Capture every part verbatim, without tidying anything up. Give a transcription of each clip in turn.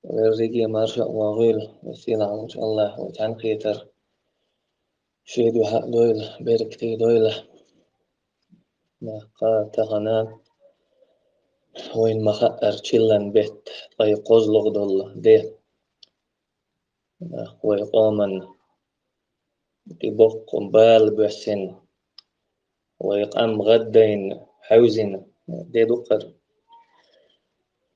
Верриге марша вагӀийла, весела хьалчу Аллах вай цхьаьнакхетар шен дуьхьа а дойла, беркате дойла. Нахка тахана вайн ма хаъара чиллан бетта, ткъа и кхозлагӀа долла де. Нах вай къоман и боккха бала боьссина, вай къам гӀаддайна, хьаьвзина де ду-кх хӀара.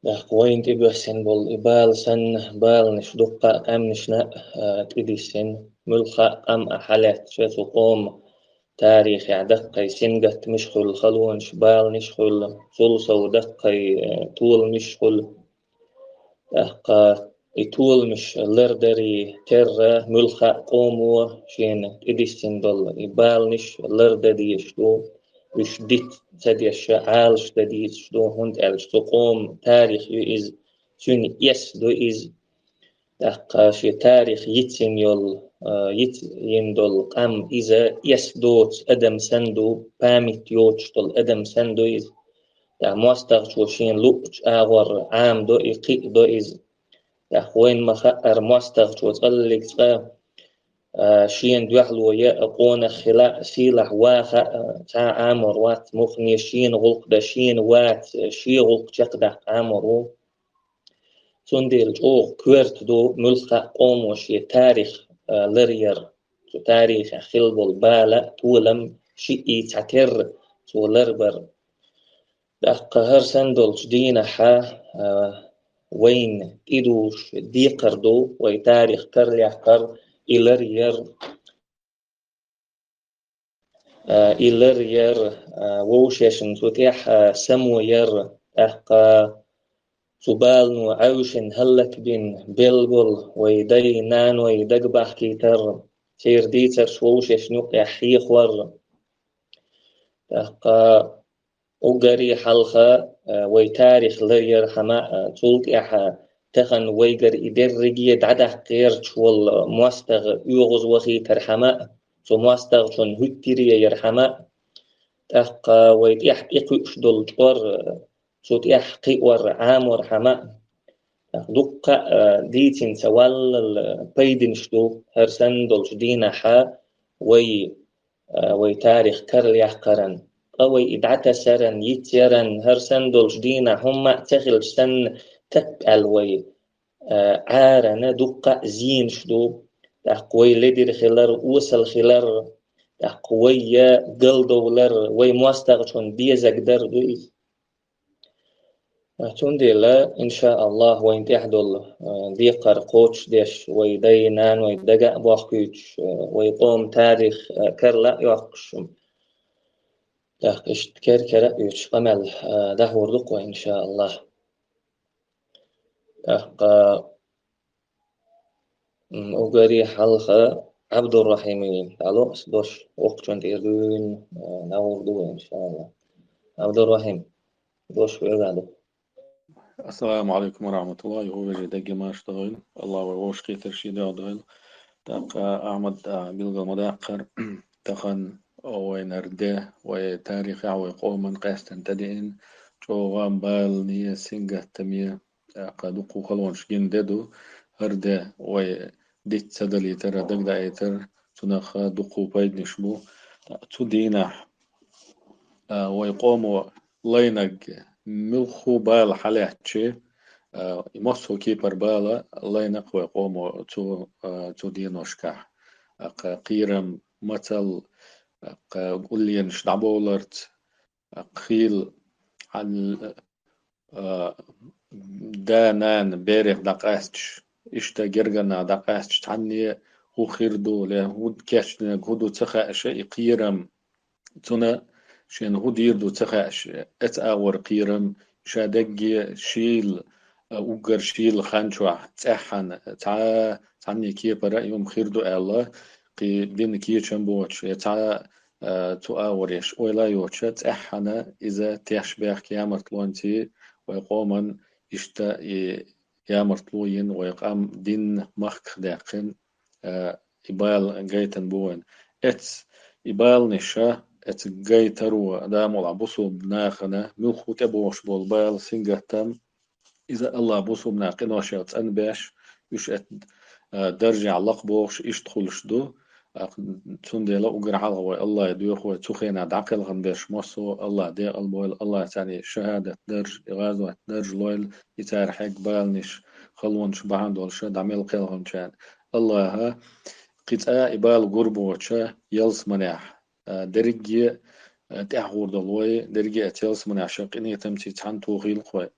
ТӀаккха вайна тӀебоьссина болу и бала санна, баланаш дуккха а къаьмнашна а, а, тӀедиссина. Муьлхха а къам а хьалаьцча, цу къоман тарихехь даккхий сингаттамаш хуьлу, халонаш, баланаш хуьлу, цул сов даккхий, э, толамаш хуьлу. ТӀаккха и толамаш лардаран терра муьлхха а къомо шена тӀедиссина долу и баланаш лардан дезаш ду, уьш диц ца деш, Ӏалашдан дезаш ду, хӀунда аьлча цу къоман тарих ю иза, цуьнан эс ду иза. ТӀаккха шен тарих йицйина йолу, а, йицйина долу къам иза, эс доцу адам санна ду, память йоцуш долу адам санна ду иза. ТӀаккха мостагӀчо шена луъучу агӀор Ӏамадо и, кхиадо иза. ТӀаккха вайна ма хаъара мостагӀчо цкъа а, а, шена дуьхьало ян а, къонах хила а, сийлахь ваха а, цхьа а Ӏамор вац, муххале шена гӀуллакх дан шена вац, шен гӀуллакх чекхдаккха Ӏамор ву. Цундела чӀогӀа коьрта ду муьлхха а къомо шен тарих, а, ларъяр, цу тарихехь хилла болу бала а, толам а, шиъ а, цхьатерра цо ларбар. ТӀаккха хӀара санна долчу дийнахь, а, вайна тӀедужуш декхар ду, вай тарих карладаккхар, и ларъяр, а, и ларъяр, а, вовшашна цу тӀехь, а, само яр, тӀаккха цу балано Ӏаьвшина хӀаллакбина белла болу вай дай-наной дагабахкийтар, церан дийцарш вовшашна юкъахь хьехор. ТӀаккха уггаре хьалха, а, вай тарих ларъярхьама а, цул тӀаьхьа тахана вайгара и дерриге дӀадаккха гӀерташ волу мостагӀа оьгӀазвахийтархьама а, цу мостагӀчунна хӀуьттур ярхьама а, тӀаккха вай тӀехь тӀекхуьуш долу чкъор, а, цу тӀехь кхиор Ӏаморхьама а, тӀаккха дуккха а, а, дийцина ца валлал, а, пайданаш ду хӀара санна долчу дийнахь вай а, вай тарих карладаккхаран, ткъа вай и дӀатасаран, йицъяран, хӀара санна долчу дийнахь хӀумма а ца хилча санна, тап аьлла вай, а, Ӏарана дуккха а зенаш ду, тӀаккха вай ледара хилар, осал хилар, тӀаккха вай я галдовлар, вай мостагӀчунна безаг дар ду иза. Цундела, иншааллахӀ, вайн тӀехь долу, а, декхар кхочушдеш, вай дай-наной дага а бохкуьйтуш, а, вай къоман тарих, а, карла а йоккхуш. ТӀаккха иштта кер-кера а оьцуш къамел, а, дӀахьур ду-кх вай, иншааллахӀ. ТӀаккха М, уггаре хьалха Ӏабдуррахьиман дӀало аса дош, воккхачунна тӀера дуьйна, а, дӀагӀур ду вай, иншааллахӀ. Ӏабдуррахьим, дош хьоьга ду. Ассаламу Ӏалайкум ва рахьматуллахӀ. ХӀу вежарий дерриге марша дойла. АллахӀа вай вовшахкхетар шен дуьхьа дойла. ТӀаккха Ахьмад, а, билгал ма даккхара, тахана вайна хӀара де, вай тарихехь, вай къоман къаьстина тӀедеана, чӀогӀа балане, сингаттаме, тӀаккха дуккха халонаш гина де ду, хӀара де вай диц ца далийтар, дагадаийтар, цунах дуккха пайданаш бу. Цу дийнахь, а, вай къомо лайнарг муьлхха бала хьалаьцча, а, и массо а кепара бала лайна-кх вай къомо цу, а, цу деношкахь. ТӀаккха кхерам, мацалла, тӀаккха гӀулленаш дӀабовларца, тӀаккха хийла хьан а, да-нана берех дӀакъаьсташ, иштта гергара нах дӀакъаьсташ, цхьанне хӀун хир ду, ле хӀун кечдинарг хӀун ду ца хаьаш, и кхерам, цунна шена хӀун дийр ду ца хаьаш, эцу агӀор кхерам, ша дерриге шийла, а, уггар шийла хан чохь цӀеххьана, цхьа, цхьанне кепара а хӀума хир ду аьлла, кхин дина кечам боцуш, я цхьа а, цу агӀор еш ойла йоцуша, цӀеххьана иза тешнабехк ямартлонций вай къоман иштта и ямартло йина, вай къам дин махках даьккхина, а, и бала гайтина бу вайна. Эцу и баланаша, эцу гайтаро, Дала мукъ лахь, бусулба нахана муьлхха тӀебогӀуш болу бала, сингаттам, Иза Аллах бусулба нах къиношех цӀанбеш, уьш эт, а, даржехь лакхбохуш, иштта хуьлуш ду. А, цундела уггар хьалха вай Аллахе доьху вай, цу хенахь дӀакхелхина берш массо а Аллах декъал бойла, Аллах царна шахӀадат дарж, гӀазот дарж лойла, и цара хьегна баланаш, халонаш бахьана долуш дӀа мел кхелхинчарна. Аллаха кхин цкъа и бала гур боцуш ялсаманехь, а, дерриге а, тӀаьхьа гӀур долу вай, дерриге а ялсаманехь шен къинхетамца цхьаьна тухийла-кх вай.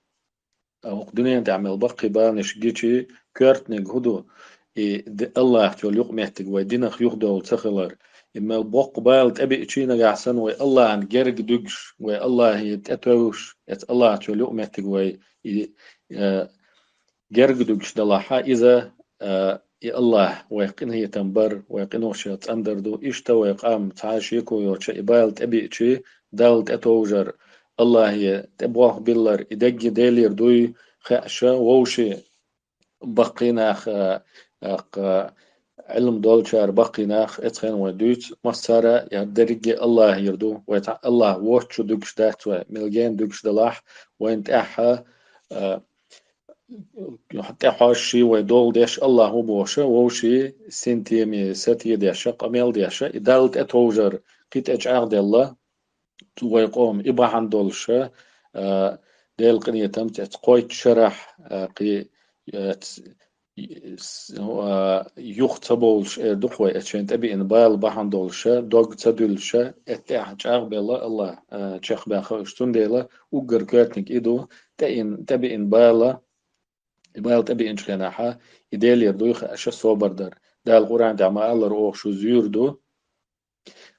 А хӀокху дуьнен тӀехь мел баккхий баланаш гичи, коьртаниг хӀун ду? И д-, Аллахьца йолу юкъаметтиг вай динах юхадовла ца хилар. И мел боккха бала тӀебиъчи нагахь санна вай Аллахьна герга дуьгуш, вай Аллахье тӀетовжуш, эца Аллахьца йолу юкъаметтиг вай и, э, герга дуьгуш далахьа, иза, а, и Аллах вай къинхетам бар, вай къиношех цӀандар ду. Иштта вай къам цхьа а шеко йоцуша и бала тӀебиъчи, Далла тӀетовжар, Аллахье тӀебохбиллар, и дерриге Делера дуй хууш, вовшийн баккхий нах, а, а, кха, Ӏилма долчара баккхий нах, эцхьана вай дуьйцу, массара а дерриге Аллахьера ду. Вай цхьа Аллах воцчу дуьгуш дац вай, мел гена дуьгуш далахь, вайна тӀаьхьа, а, тӀехьожуш вай долу деш Аллах ву бохуша, вовшийн синтеме сатедеша, къамел деша, и Далла тӀетовжар кхин тӀечӀагӀделла, цу вай къоман и бахьана долуша, а, Делан къинхетамца эца кхойтта шарахь, а, кхин, а, ц-, с-, а, юха ца бовлуш эр ду-кх вай, эца шайна тӀебиъна бала бахьана долуша, дог ца дуьллуша, эца тӀехь чӀагӀбелла Аллах, а, чекхбаьхна уьш. Цундела уггар коьртаниг и ду, тӀеин-, тӀебиъна бала, и бала тӀебиъначу хенахьа, и Делера дуй хууш собар дар. Дала Къуръан тӀехь ма-аллара оха шу зуьйр ду,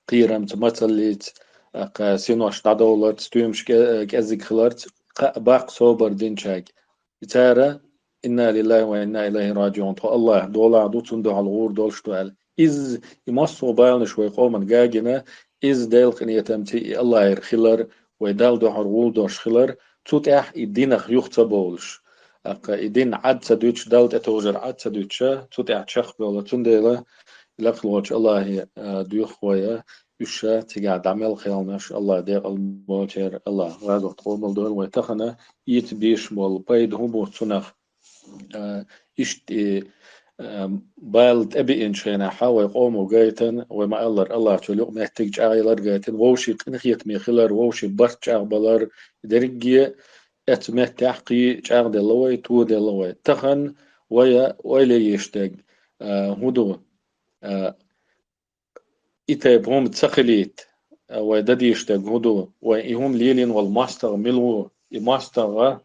кхерамца, мацаллица, а, кха, синош дӀадовларца, стоьмаш кӀе-, кӀезиг хиларца, кхаъ баккха собар динчаьрга. И цара: «Инна лиллахи ва инна илайхи раджиун», тхо Аллах долахь ду, цунна дуьхьал гӀур долуш ду аьлла. Иза, и массо а баланаш вай къоман гагина, иза Делан къинхетамца и Аллахьера хилар, вай Далла дуьхьал гӀур долуш хилар, цу тӀехь и динах юха ца бовлуш. Аккха и дин Ӏад ца дуьтуш, Далла тӀетовжар Ӏад ца дуьтуша, цу тӀехь чекхбевлла. Цундела лакхалгӀачу Аллахье, а, доьху вай, уьш ша цигахь дӀа мел кхелхинарш Аллах декъал болчеран, Аллах гӀазот къобал дойла вай. Тахана ийца бийш болу пайда хӀун бу цунах? А, иштта и, а, бала тӀебиъначу хенахьа вай къомо гайтина, вай ма-аллара Аллахьца йолу юкъаметтиг чӀагӀъялар гайтина, вовшийн къинхетаме хилар, вовшийн барт чӀагӀбалар, дерриге а эца меттехь кхин чӀагӀделла вай, тоделла вай. Тахана вай ойла йеш дерг, а, хӀун ду? А, и тайпа хӀума ца хилийта, а, вай дан дезаш дерг хӀун ду? Вай и хӀума лелийна волу мостагӀа мила ву? И мостагӀа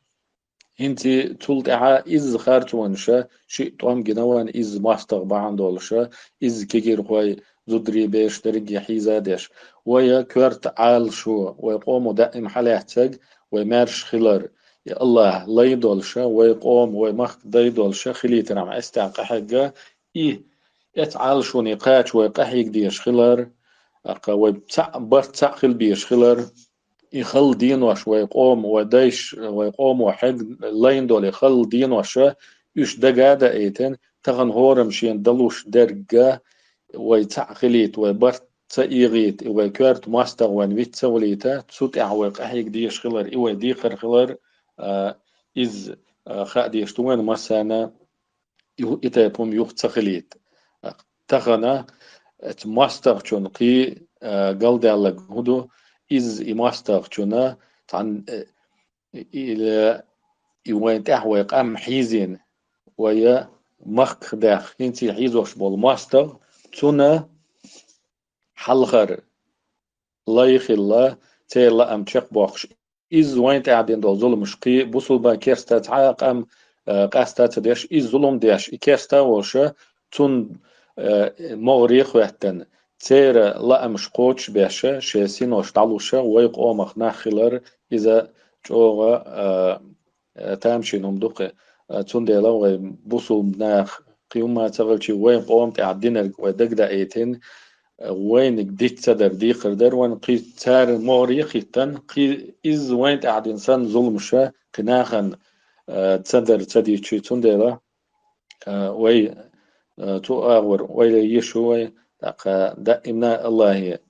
хӀинца цул тӀаьхьа изза харцонаш а, шиъ тӀом гина вайна изза мостагӀа бахьана долуша, изза кегийрхой, зударий, бераш дерриге хьийза а деш. Вай коьрта Ӏалашо, вай къомо даим хьалаьццаг, вай маьрша хилар, и Аллах лай долуша, вай къомо, вай махка дай долуша хилийтархьама, эццахь къахьегна, и эцу Ӏалашоне кхача вай къахьега дезаш хилар, аккха вай цхьаъ, барт цхьаъ хила безаш хилар, и халла денош вай къомо, вай дайша, вай къомо хьегна лайна долу и халла деноша, уьш дага а даийтина, тахана хӀораммо шена далуш дерг а, вай цхьаъ хилийта, вай барт ца эгӀийта, и вай коьрта мостагӀа вайна виц ца валийта, цу тӀехь вай къахьега дезаш хилар, и вай декхар хилар, а, иза, а, хаа дезаш ду вайна массарна, и, и тайпа хӀума юха ца хилийта. Тахана эцу мостагӀчун кхин, а, галдаьлларг хӀун ду, изза и мостагӀчунна цхьана, э, и, и, и вайн тӀехь вай къам хьийзийна, вай махках даьхна, хӀинца хьийзош болу мостагӀа, цунна хьалхара лай хилла, церан лаам чекхбоккхуш. Изза вайн тӀехь дина долу зуламаш кхин бусулба, керста цхьа а къам, а, къаста ца деш, изза зулам деш, и керста а волуша, цунна, а, могӀаре а хӀоьттина, церан лаамаш кхочушбеша, шен синош дӀалуша, вай къомах нах хилар, иза чӀогӀа, а, э, тамашийна хӀума ду-кх. Э, цундела вай бусулба нах кхин хӀумма ца хилчи, вайн къоман тӀехь динарг вай дагадаийтина, э, вайниг диц ца дар декхар дара вайна, кхин цара могӀаре а хӀиттина, кхин изза вайн тӀехь дина санна зуламаш а кхин нахана, э, ца дар ца дийцичи, цундела, э, вай, э, цу агӀор ойла еш ву вай, тӀаккха даимна Аллахье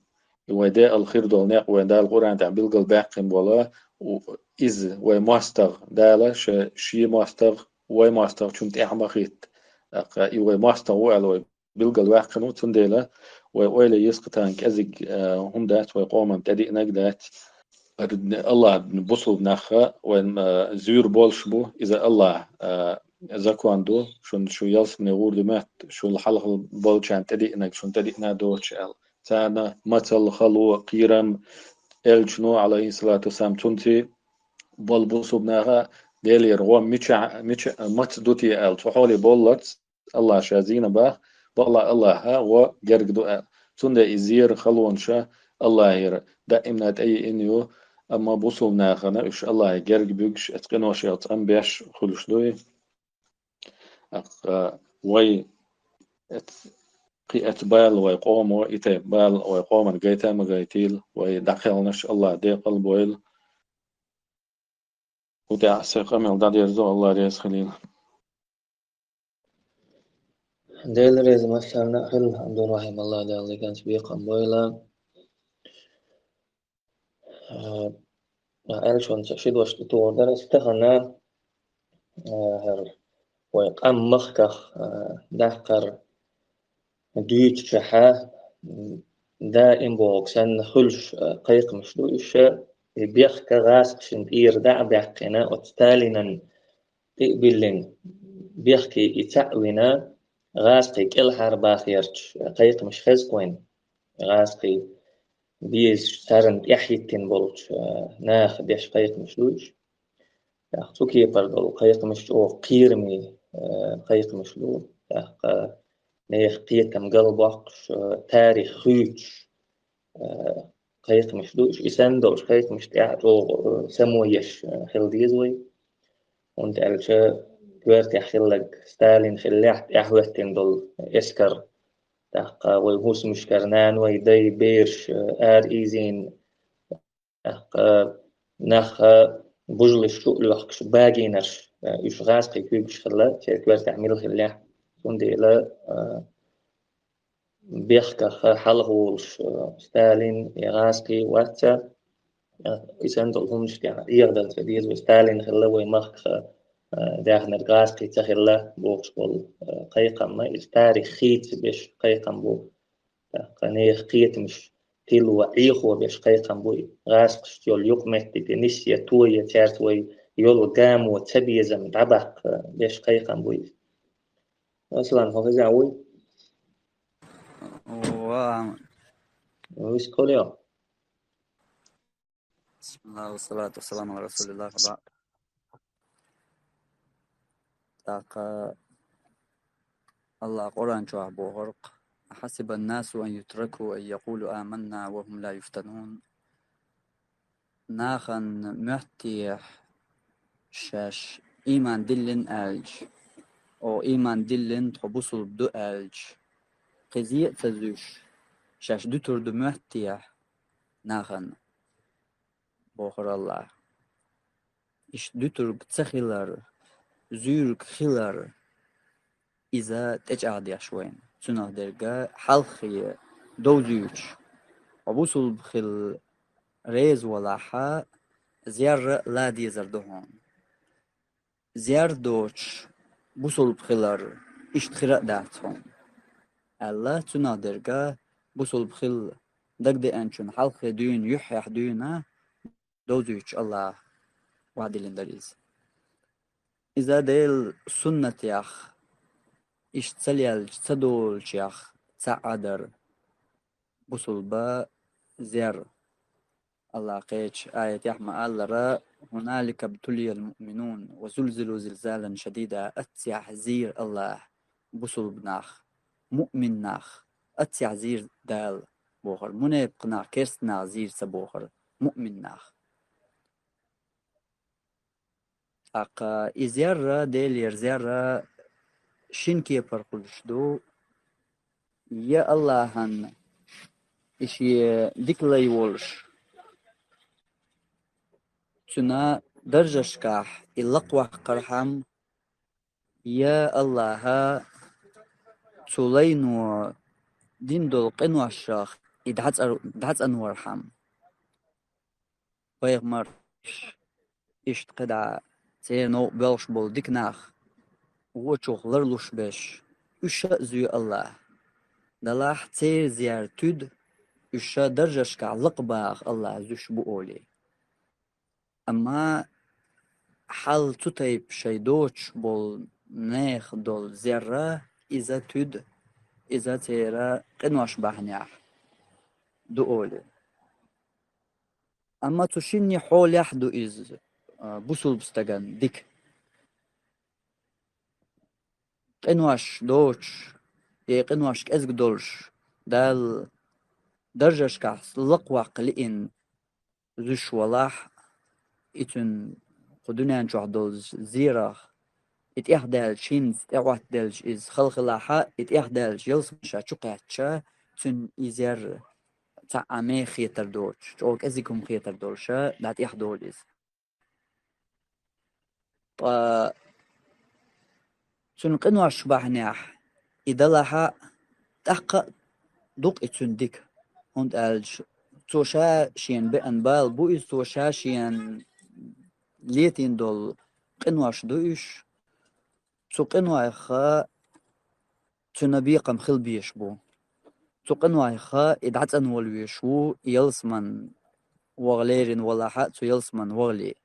И вай декъала хир долу некъ вайн Дала Къуръан тӀехь билгал баьккхина болу, у-, иза вай мостагӀа, Дала ша шен мостагӀа, вай мостагӀа чунна тӀехь ма хӀитта. ТӀаккха и вай мостагӀа ву аьлла вай билгал ваьккхина ву, цундела вай ойла йиса кхин тахана кӀезиг, а, хӀума дац, вай къоман тӀедиънарг дац. Аллах бусулба нахха вайн, а, зуьйр болуш бу, иза Аллах, а, закон ду, шуна шу ялсамане гӀур ду моьтту, шул хьалхал болчарна тӀедиънарг шуна тӀедиъна а доцуш аьлла. Царна мацалла, хало, кхерам, элчано, алейхиссалату вассалам, цунций болу бусулба наха Делера гӀо мича, мича, маца ду те аьлла, цу хьоле болларц, Аллах ша зийна бах, бакъ Аллаха гӀо герга ду аьлла. Цундела и зер, халонаш Аллахера даимна тӀееана ю, амма бусулба нахана уьш Аллахе герга буьгуш, эцу къиношех цӀанбеш хуьлуш дуй. ТӀаккха вай эц-, кхин эцу бала вай къомо, и тайпа бала вай къоман гайта а ма гайтийла, вай дӀакхелхинарш Аллах декъал бойла. ХӀу тӀехь сан къамел дӀадерзо, Аллах реза хилийла. Дела реза массарна а хила, Абдурахим, Аллах Дала диканца бекхам бойла. А, аьлла шуна ца ши дош тӀетухур дара аса тахана, а, хӀара вай къам махках, а, даккхар дуьйцучехьа, м, даим бохург санна хуьлуш, а, кхайкхамаш ду уьш, и бехк гӀазкхашна тӀера дӀа а баьккхина, оцу Сталинан тӀе а биллина, бехке и цхьаъ вина, гӀазкхий кӀелхьарбахарчу кхайкхамаш хеза кхойн, гӀазкхий безаш, царна тӀаьхьахӀиттина болчу, а, наха деш кхайкхамаш ду уьш. ТӀаккха цу кепара долу кхайкхамаш чӀогӀа кхераме, а, кхайкхамаш ду. ТӀаккха нехан кхетам галбоккхуш, а, тарих хуьйцуш, а, кхайкхамаш ду уьш. И санна долуш кхайкхамаш тӀехь а чӀогӀа, а, само еш, а, хила деза вай. ХӀунда аьлча коьртехь хилларг Сталин хиллехь, тӀаьхьахӀоьттина долу эскар, тӀаккха вай хӀусамашкара нана, вай дай, бераш, а, ара ийзийна, тӀаккха нах, а, бужаллаш чу а лоьхкуш багийнарш, а, уьш гӀазкхий куьйгаш хилла, церан коьртехь мила хиллехь. Цундела, а, бехках хьалха волуш, а, Сталин я гӀазкхий вац цара, а, и санна долу хӀуманаш тӀехь эгӀадан ца деза вай, Сталин хилла вай махках, а, даьхнарг гӀазкхий ца хилла бохуш болу, а, кхайкхам, иза тарих хийца беш кхайкхам бу. ТӀаккха нехан кхетамаш тило, Ӏехо беш кхайкхам бу и. ГӀазкхашца йолу юкъаметтиг нисъе, тое, цаьрца вай йолу гамо, цабезам дӀабаккха беш кхайкхам бу иза. Аслан, хьо хеза вуй? Ва. Вискалио. بسم الله والصلاة والسلام على رسول الله وبعد. ТӀаккха Аллах Къуръан чохь бохург: «أحسب الناس أن يتركوا أن يقولوا آمنا وهم لا يفتنون». Нахана моьттехь шаьш ийман диллина аьлча, о, ийман диллина, тхо бусулба ду аьлча, кхин зен а ца зуьйш, шаьш дуьтур ду моьттехь нахана, бохура Аллах. Иштта дуьтург ца хилар, зуьйриг хилар, иза тӀечӀагӀдеш вайна. Цунах дерг хьалххе довзуьйтуш, хьо бусулба хила реза валахь, зер а ла дезар ду хьуна. Зер доцуш бусулба хилар иштта хир а дац хьуна, аьлла, цунах дерг бусулба хила дагадеанчунна хьалххе дуьйна, юьххьехь дуьйна, довзуьйтуш Аллах охьадиллина дара иза. Иза Делан суннатех, иштта ца лелча, ца долучех цхьаъ а дара бусулба зер. Аллах кхечу аятехь ма-аллара: «هنالك ابتلي المؤمنون وزلزلوا زلزالا شديدا». Аццехь зийра Аллах бусулба нах, муъмин нах, аццехь зийра Дала, бохура, мунепакъ нах, керста нах зийра ца бохура, муъмин нах. ТӀаккха и зер а, Делера зер а шина кепара хуьлуш ду: я Аллахьан и шен дика лай волуш, цуьнан даржашкахь и лакхаваккхархьама, я Аллахьа цу лайно дина долу къиношах и дӀацӀар-, дӀацӀанвархьама. Пайхамарш иштта кхидӀа церан новкъа боьлхуш болу дика нах вочух ларлуш берш, уьш а зуьй АллахӀа. Далахь церан зер туьду, уьш а даржашкахь лакхабаха АллахӀа зуьйш бу олий. Амма хьал цу тайпа шайн доцуш болу нехан долу зер а иза туьду, иза церан къинош бахьанехь ду олий. Амма цу шинне хьолехь а ду иза, а, бусулба стагана дика. Къинош доцуш, я къинош кӀезиг долуш, Дала даржашкахь лакхаваккха лиъна зуьйш валахь, и цуьнан кху дуьнен чохь долу зерах, и тӀехдаьлча, хӀинца тӀехӀоттаделча иза хала хилахь а, и тӀехдаьлча ялсамане ша чукхаьчча, цуьнан и зер цхьа а меха хетар доцуш, чӀогӀа кӀезиг хӀума хетар долуш а, дӀатӀехдолу иза. Ткъа цуьнан къинош бахьанехь и далахь а, тӀаккха а ду-кх и цуьнан дика, хӀунда аьлча цо ша шена беана бала бу иза, цо ша шена летийна долу къинош ду уьш. Цу къинойх а цуьнан бекхам хила безаш бу. Цу къинойх а и дӀацӀанвала везаш ву, и ялсамане ваха лерина валахь а, цу ялсамане вахале.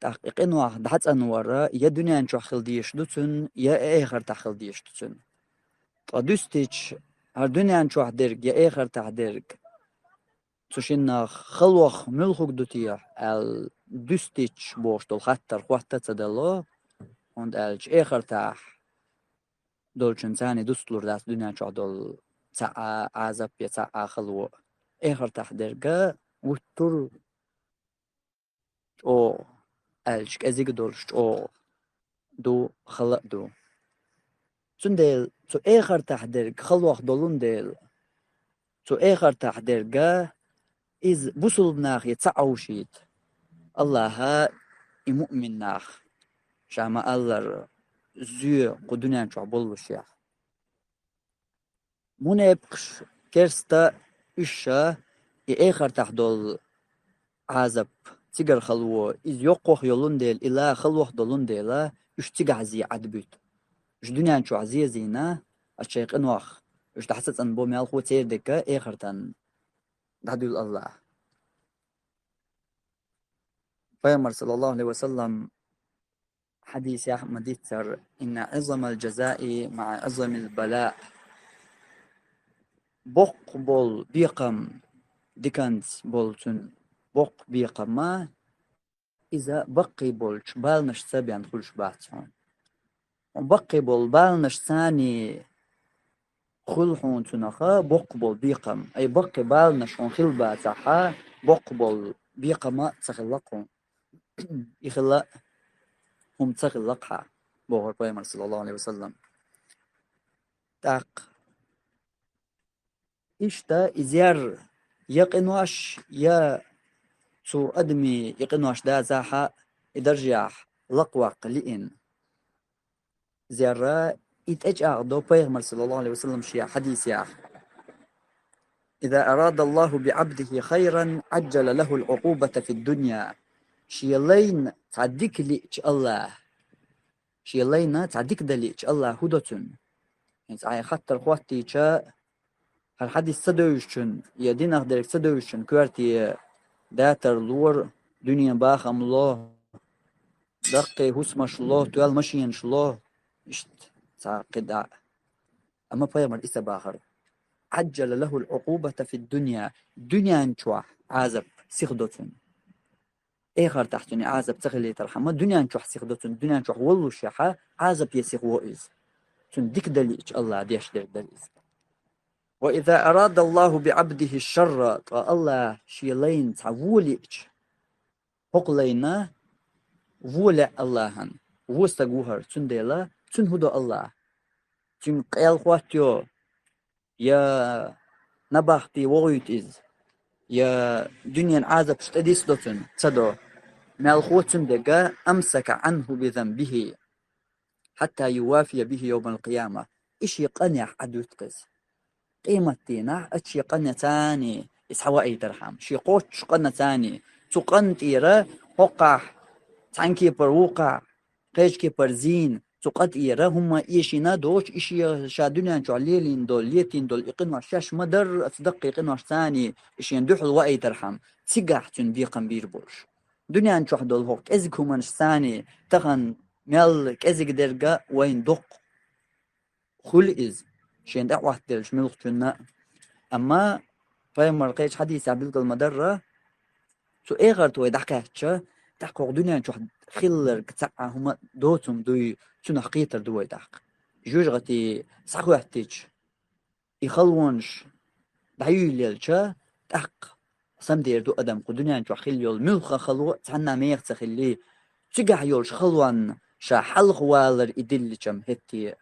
ТӀаккха и къинойх дӀацӀанвар а я дуьнен чохь хила дезаш ду цуьнан, я эхартахь хила дезаш ду цуьнан. Ткъа дуьстича, хӀара дуьнен чохь дерг я эхартахь дерг, цу шиннах халох муьлха хӀума ду те аьлла, дуьстича бохуш долу хаттар хӀотта а ца дало, хӀунда аьлча эхартахь долчунна царна дусталур дац дуьнен чохь долу цхьа а Ӏазап я цхьа а хало. Эхартахь дерг а вуьттур чӀогӀа, аьлча кӀезиг а долуш чӀогӀа ду, хала а ду. Цундела цу эхартахь дерг халох долун дела, цу эхартахь дерг а иза бусулба нахе ца Ӏовшийта, АллахӀа и муъмин нах, ша ма-аллара, зоь кху дуьнен чохь боллушехь. Мунепакъаш, керста, уьш а и эхартахь долу Ӏазап, цигара хало, иза йоккхох йолун дела, и ла халох долун дела, уьш цигахь зе Ӏадбуьту. Уьш дуьнен чохь зе а зийна, аш шайн къинойх, уьш дӀа ца цӀанбо мелхо церан дерг а эхартан дӀадуьллу АллахӀа. Пайхамар, саллаллаху Ӏалайхи ва саллам, хьадисехь ма-дийццара: «Инна Ӏизамал джазаи маӀа Ӏизамил балаъ». Боккха болу бекхам, диканца болу цуьнан боккха бекхам а, иза баккхий болчу баланашца бен хуьлуш бац хьуна. Хьуна баккхий болу баланаш царний хуьлу хьуна цунах а боккха болу бекхам. Ай, баккхий баланаш хьуна хила бацахь а, боккха болу бекхам а ца хилла-кх хьуна. И хилла хӀума ца хилла-кх хьан, бохура пайхамар, саллаллаху Ӏалайхи ва саллам. ТӀаккха иштта и зер я къинош, я цу адамийн и къинош дацахь а, и даржехь лакхаваккха лиъна зер а, и тӀечӀагӀдо пайхамар, саллаллаху Ӏалайхи ва саллам, шен хьадисехь: «Иза арада Аллаху би Ӏабдихи хайран, Ӏаджжала лахул Ӏукъубата фид дунья». Шен лайна цхьа дика лиъча АллахӀа, шен лайна цхьа дика дан лиъча АллахӀа хӀун до цунна? ХӀинца хьайн хаттар хӀоттийча, хӀара хьадис ца девзачун я динах дерг ца девзачун коьрте датар лора, дуьнен бахам ло, даккхий хӀусамаш ло, тоьлла машенаш ло, иштта цхьа кхидӀа. Амма пайхамар и ца бахара. «Ӏаджжала лахул Ӏукъубата фид дунья», дуьнен чохь Ӏазап сиха до цунна. Эхартахь цунна Ӏазап ца хилийтархьама, дуьнен чохь сиха до цунна, дуьнен чохь воллушехь а Ӏазап е сиха во иза. Цунна дика дан лиъча АллахӀа деш дерг дара иза. «Ва иза арада Аллаху би Ӏабдихи шарра», ткъа АллахӀа шен лайна цхьа вон лиъча, хӀокху лайна вон лаьа АллахӀана, вон стаг ву хӀара, цундела цунна хӀун до АллахӀа? Цуьнга къел хӀоттайо, я набахти вохуьйту иза, я дуьненан Ӏазапаш тӀедисдо цунна, ца до. Мелхо цунна дерг а: «Амсака Ӏанху би занбихи, хьатта ювафия бихи йовмал къияма». И шен къинех Ӏадуьту-кх иза. къематдийнахь а шен къинца цхьана иза хьаваийтархьама, шен кхоччуш къинца цхьана, цу къина тӀера хӀокхахь цхьана кепара вукхахь, кхечу кепара зийна, цу къа тӀера хӀумма эшийна доцуш, и шен ша дуьнен чохь лелийна долу, летийна долу и къинош шаьш ма-дарра оцу даккхий къиношца цхьана и шена дуьхьал ваийтархьама, цигахь цуьнан бекхам бийр болуш. Дуьнен чохь долу хӀокху кӀезиг хӀуманашца цхьана тахана мел кӀезиг дерг а вайна доккху хуьлу иза, шена тӀехӀоттаделлачу муьлххачунна а. Амма пайхамар кхечу хьадисехь билгал ма-дарра, цу эхарта вай дӀакхаьчча, тӀаккха хӀокху дуьнен чохь хилларг цхьа а хӀума доцург дуй, цунах кхетар ду вай тӀаккха. ЖуьжгӀати схьахӀоьттича, и халонаш дӀаюьйлаелча, тӀаккха самадер ду адам кху дуьнен чохь хилла йолу муьлхха хало а цхьанна меха ца хилли, цигахь йолчу халонна ша хьалха валар и диллича-м хӀетте а.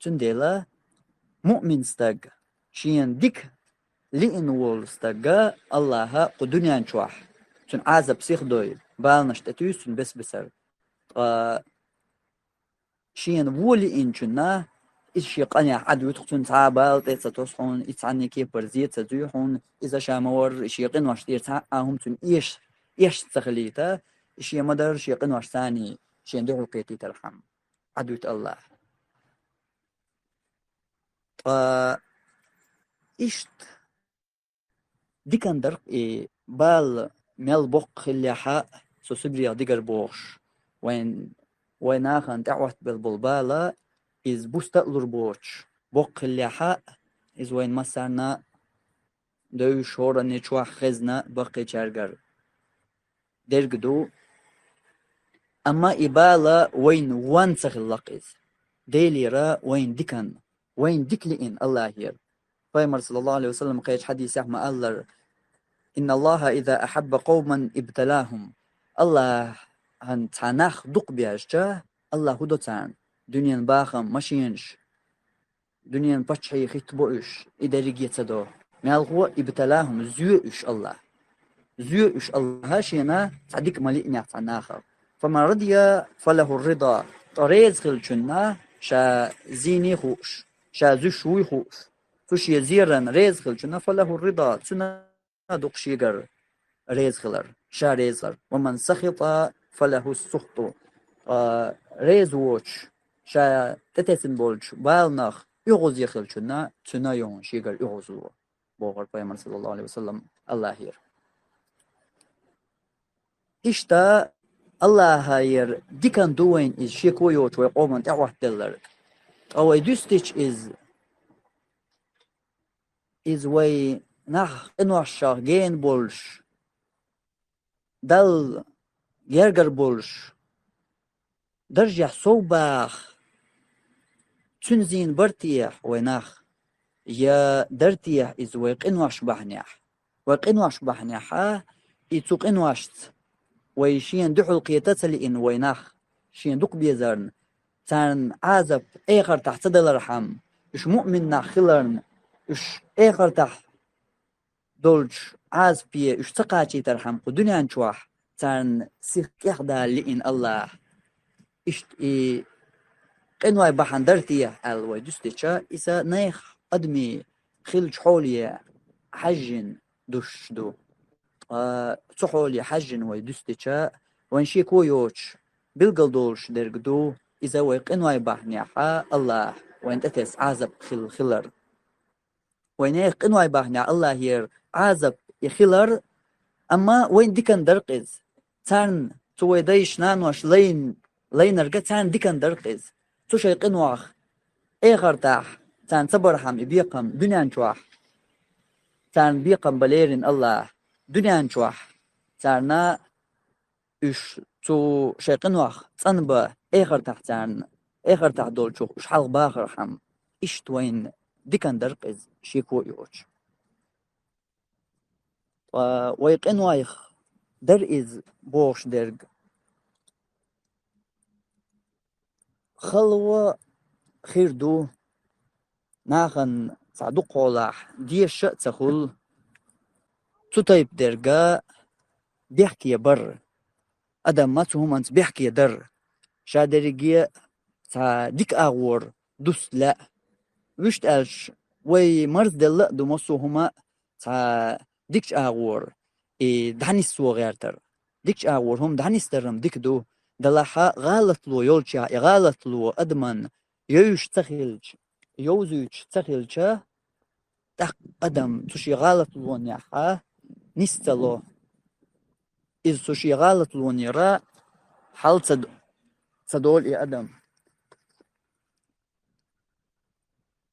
Цундела муъмин стаг, шена дика лиъна волу стага Аллаха кху дуьнен чохь цуьнан Ӏазап сихдой, баланаш тӀетуьйсу цуьнан бес-бесара. Ткъа шена вон лиъначунна иза шен къинехь Ӏад вуьту, цунна цхьа а бала тӀе ца тосу хьуна, и цхьанна кепара зе ца зуьй хьуна, иза ша ма-варра, и шен къинош тӀера цхьа а хӀума цунна эш, эш ца хилийта, и шен ма-дарра шен къиношца цхьана шена дуьхьал кхетийтархьама Ӏад вуьту Аллаха. Ткъа иштта дикан дарх и бала мел боккха хиллехь а, со Сибрех дигар бохуш, вайн, вайн нахана тӀехӀоттабелла болу бала, иза буста а лур боцуш, боккха хиллехь а, иза вайн массарна а девзаш, хӀоранна чохь хезна баккхийчаьргара дерг ду. Амма и бала вайна вон ца хилла-кх иза. Делера вайна дикан, вайна дика лиъна Аллахера. Пайхамар, саллаллаху алейхи ва саллям, кхечу хьадисехь ма-аллара: «Инна Аллаха иза ахьабба къовман ибталахум». Аллахьан цхьа нах дукха бежча, Аллах хӀун до царна? Дуьненан бахам, машенаш, дуьненан паччахьий хӀиттабо уьш, и дерриге а ца до. Мелхо а ибталахум, зоь уьш Аллах. Зоь уьш Аллаха шена цхьа дика ма-лиънехь цхьа нахах. «Фаман радия, фалаху рида». Ткъа реза хиллачунна ша зийний хууш, ша зуьйш вуй хууш, цу шен зеран реза хиллачунна, «фалаху рида», цуьнан дукха шегара реза хилар, ша реза хилар. «Ва ман сахита, фалаху сухту». Ткъа реза воцуш, ша тӀетесна болчу баланах оьгӀазе хиллачунна, цуьнан йогӀун шегара оьгӀазло, бохура пайхамар, саллаллаху алейхи ва саллям, Аллахера. Иштта Аллахера дикан ду вайна иза шеко йоцуш вай къоман тӀехӀоттаделларг. Ткъа вай дуьстича иза, иза вай нах къиношах гена болуш, Далла гергара болуш, даржехь сов баха, цуьнан зийна бар техьа вай нах, я дара техьа иза вай къинош бахьанехь? Вай къинош бахьанехь а, и цу къиношца вай шена дуьхьал кхета а ца лиъна вай нах, шена дукха безарна, царна Ӏазап эхартахь ца далархьама, уьш муъмин нах хиларна, уьш эхартахь долчу Ӏазапе уьш ца кхачийтархьама кху дуьнен чохь, царна сих кӀехдала лиъна Аллаха. Иштта и къинойн бахьана дара техьа аьлла вай дуьстича, иза нехан адамийн хиллачу хьоле хьаьжжина дуьсуш ду. Ткъа цу хьоле хьаьжжина вай дуьстича, вайн шеко йоцуш, билгал долуш дерг ду, иза вай къинойн бахьанехь а Аллаха вайна тӀетесна Ӏазап хилла хилар. Вай нехан къинойн бахьанехь Аллахера Ӏазап и хилар, амма вайна дикан дара-кх иза. Царна цу вай дайша-наноша лайн-, лайнарг а царна дикан дара-кх иза. Цу шайн къинойх эхартахь царна ца бархьама и бекхам дуьнен чохь, царна бекхам бан лерина Аллаха дуьнен чохь, царна уьш цу шайн къинойх цӀанбан эхартахь царна, эхартахь долчух уьш хьалха бахархьама, иштта вайна дикан дара-кх иза шеко а йоцуш. Ткъа вай къинойх дара иза бохуш дерг. Хало хир ду, нахана цхьа дукхахьолахь дезаш а ца хуьлу, цу тайпа дерг а бехке бар. Адам ма цу хӀуманца бехке дар. Ша дерриге а цхьа дика агӀор дуста лаьа. Вуьшта аьлча, вай марзделла а ду массо а хӀума цхьа дикача агӀор, и дӀанисво гӀертар. Дикача агӀор хӀума дӀанисдарам дика ду, далахьа гӀалатло йолча, и гӀалатло адаман йовзуьйтуш ца хилча, йовзуьйтуш ца хилча, тӀаккха адам цу шен гӀалатлонехьа нис ца ло. Иза цу шен гӀалатлонера хьал ца д-, ца долу и адам.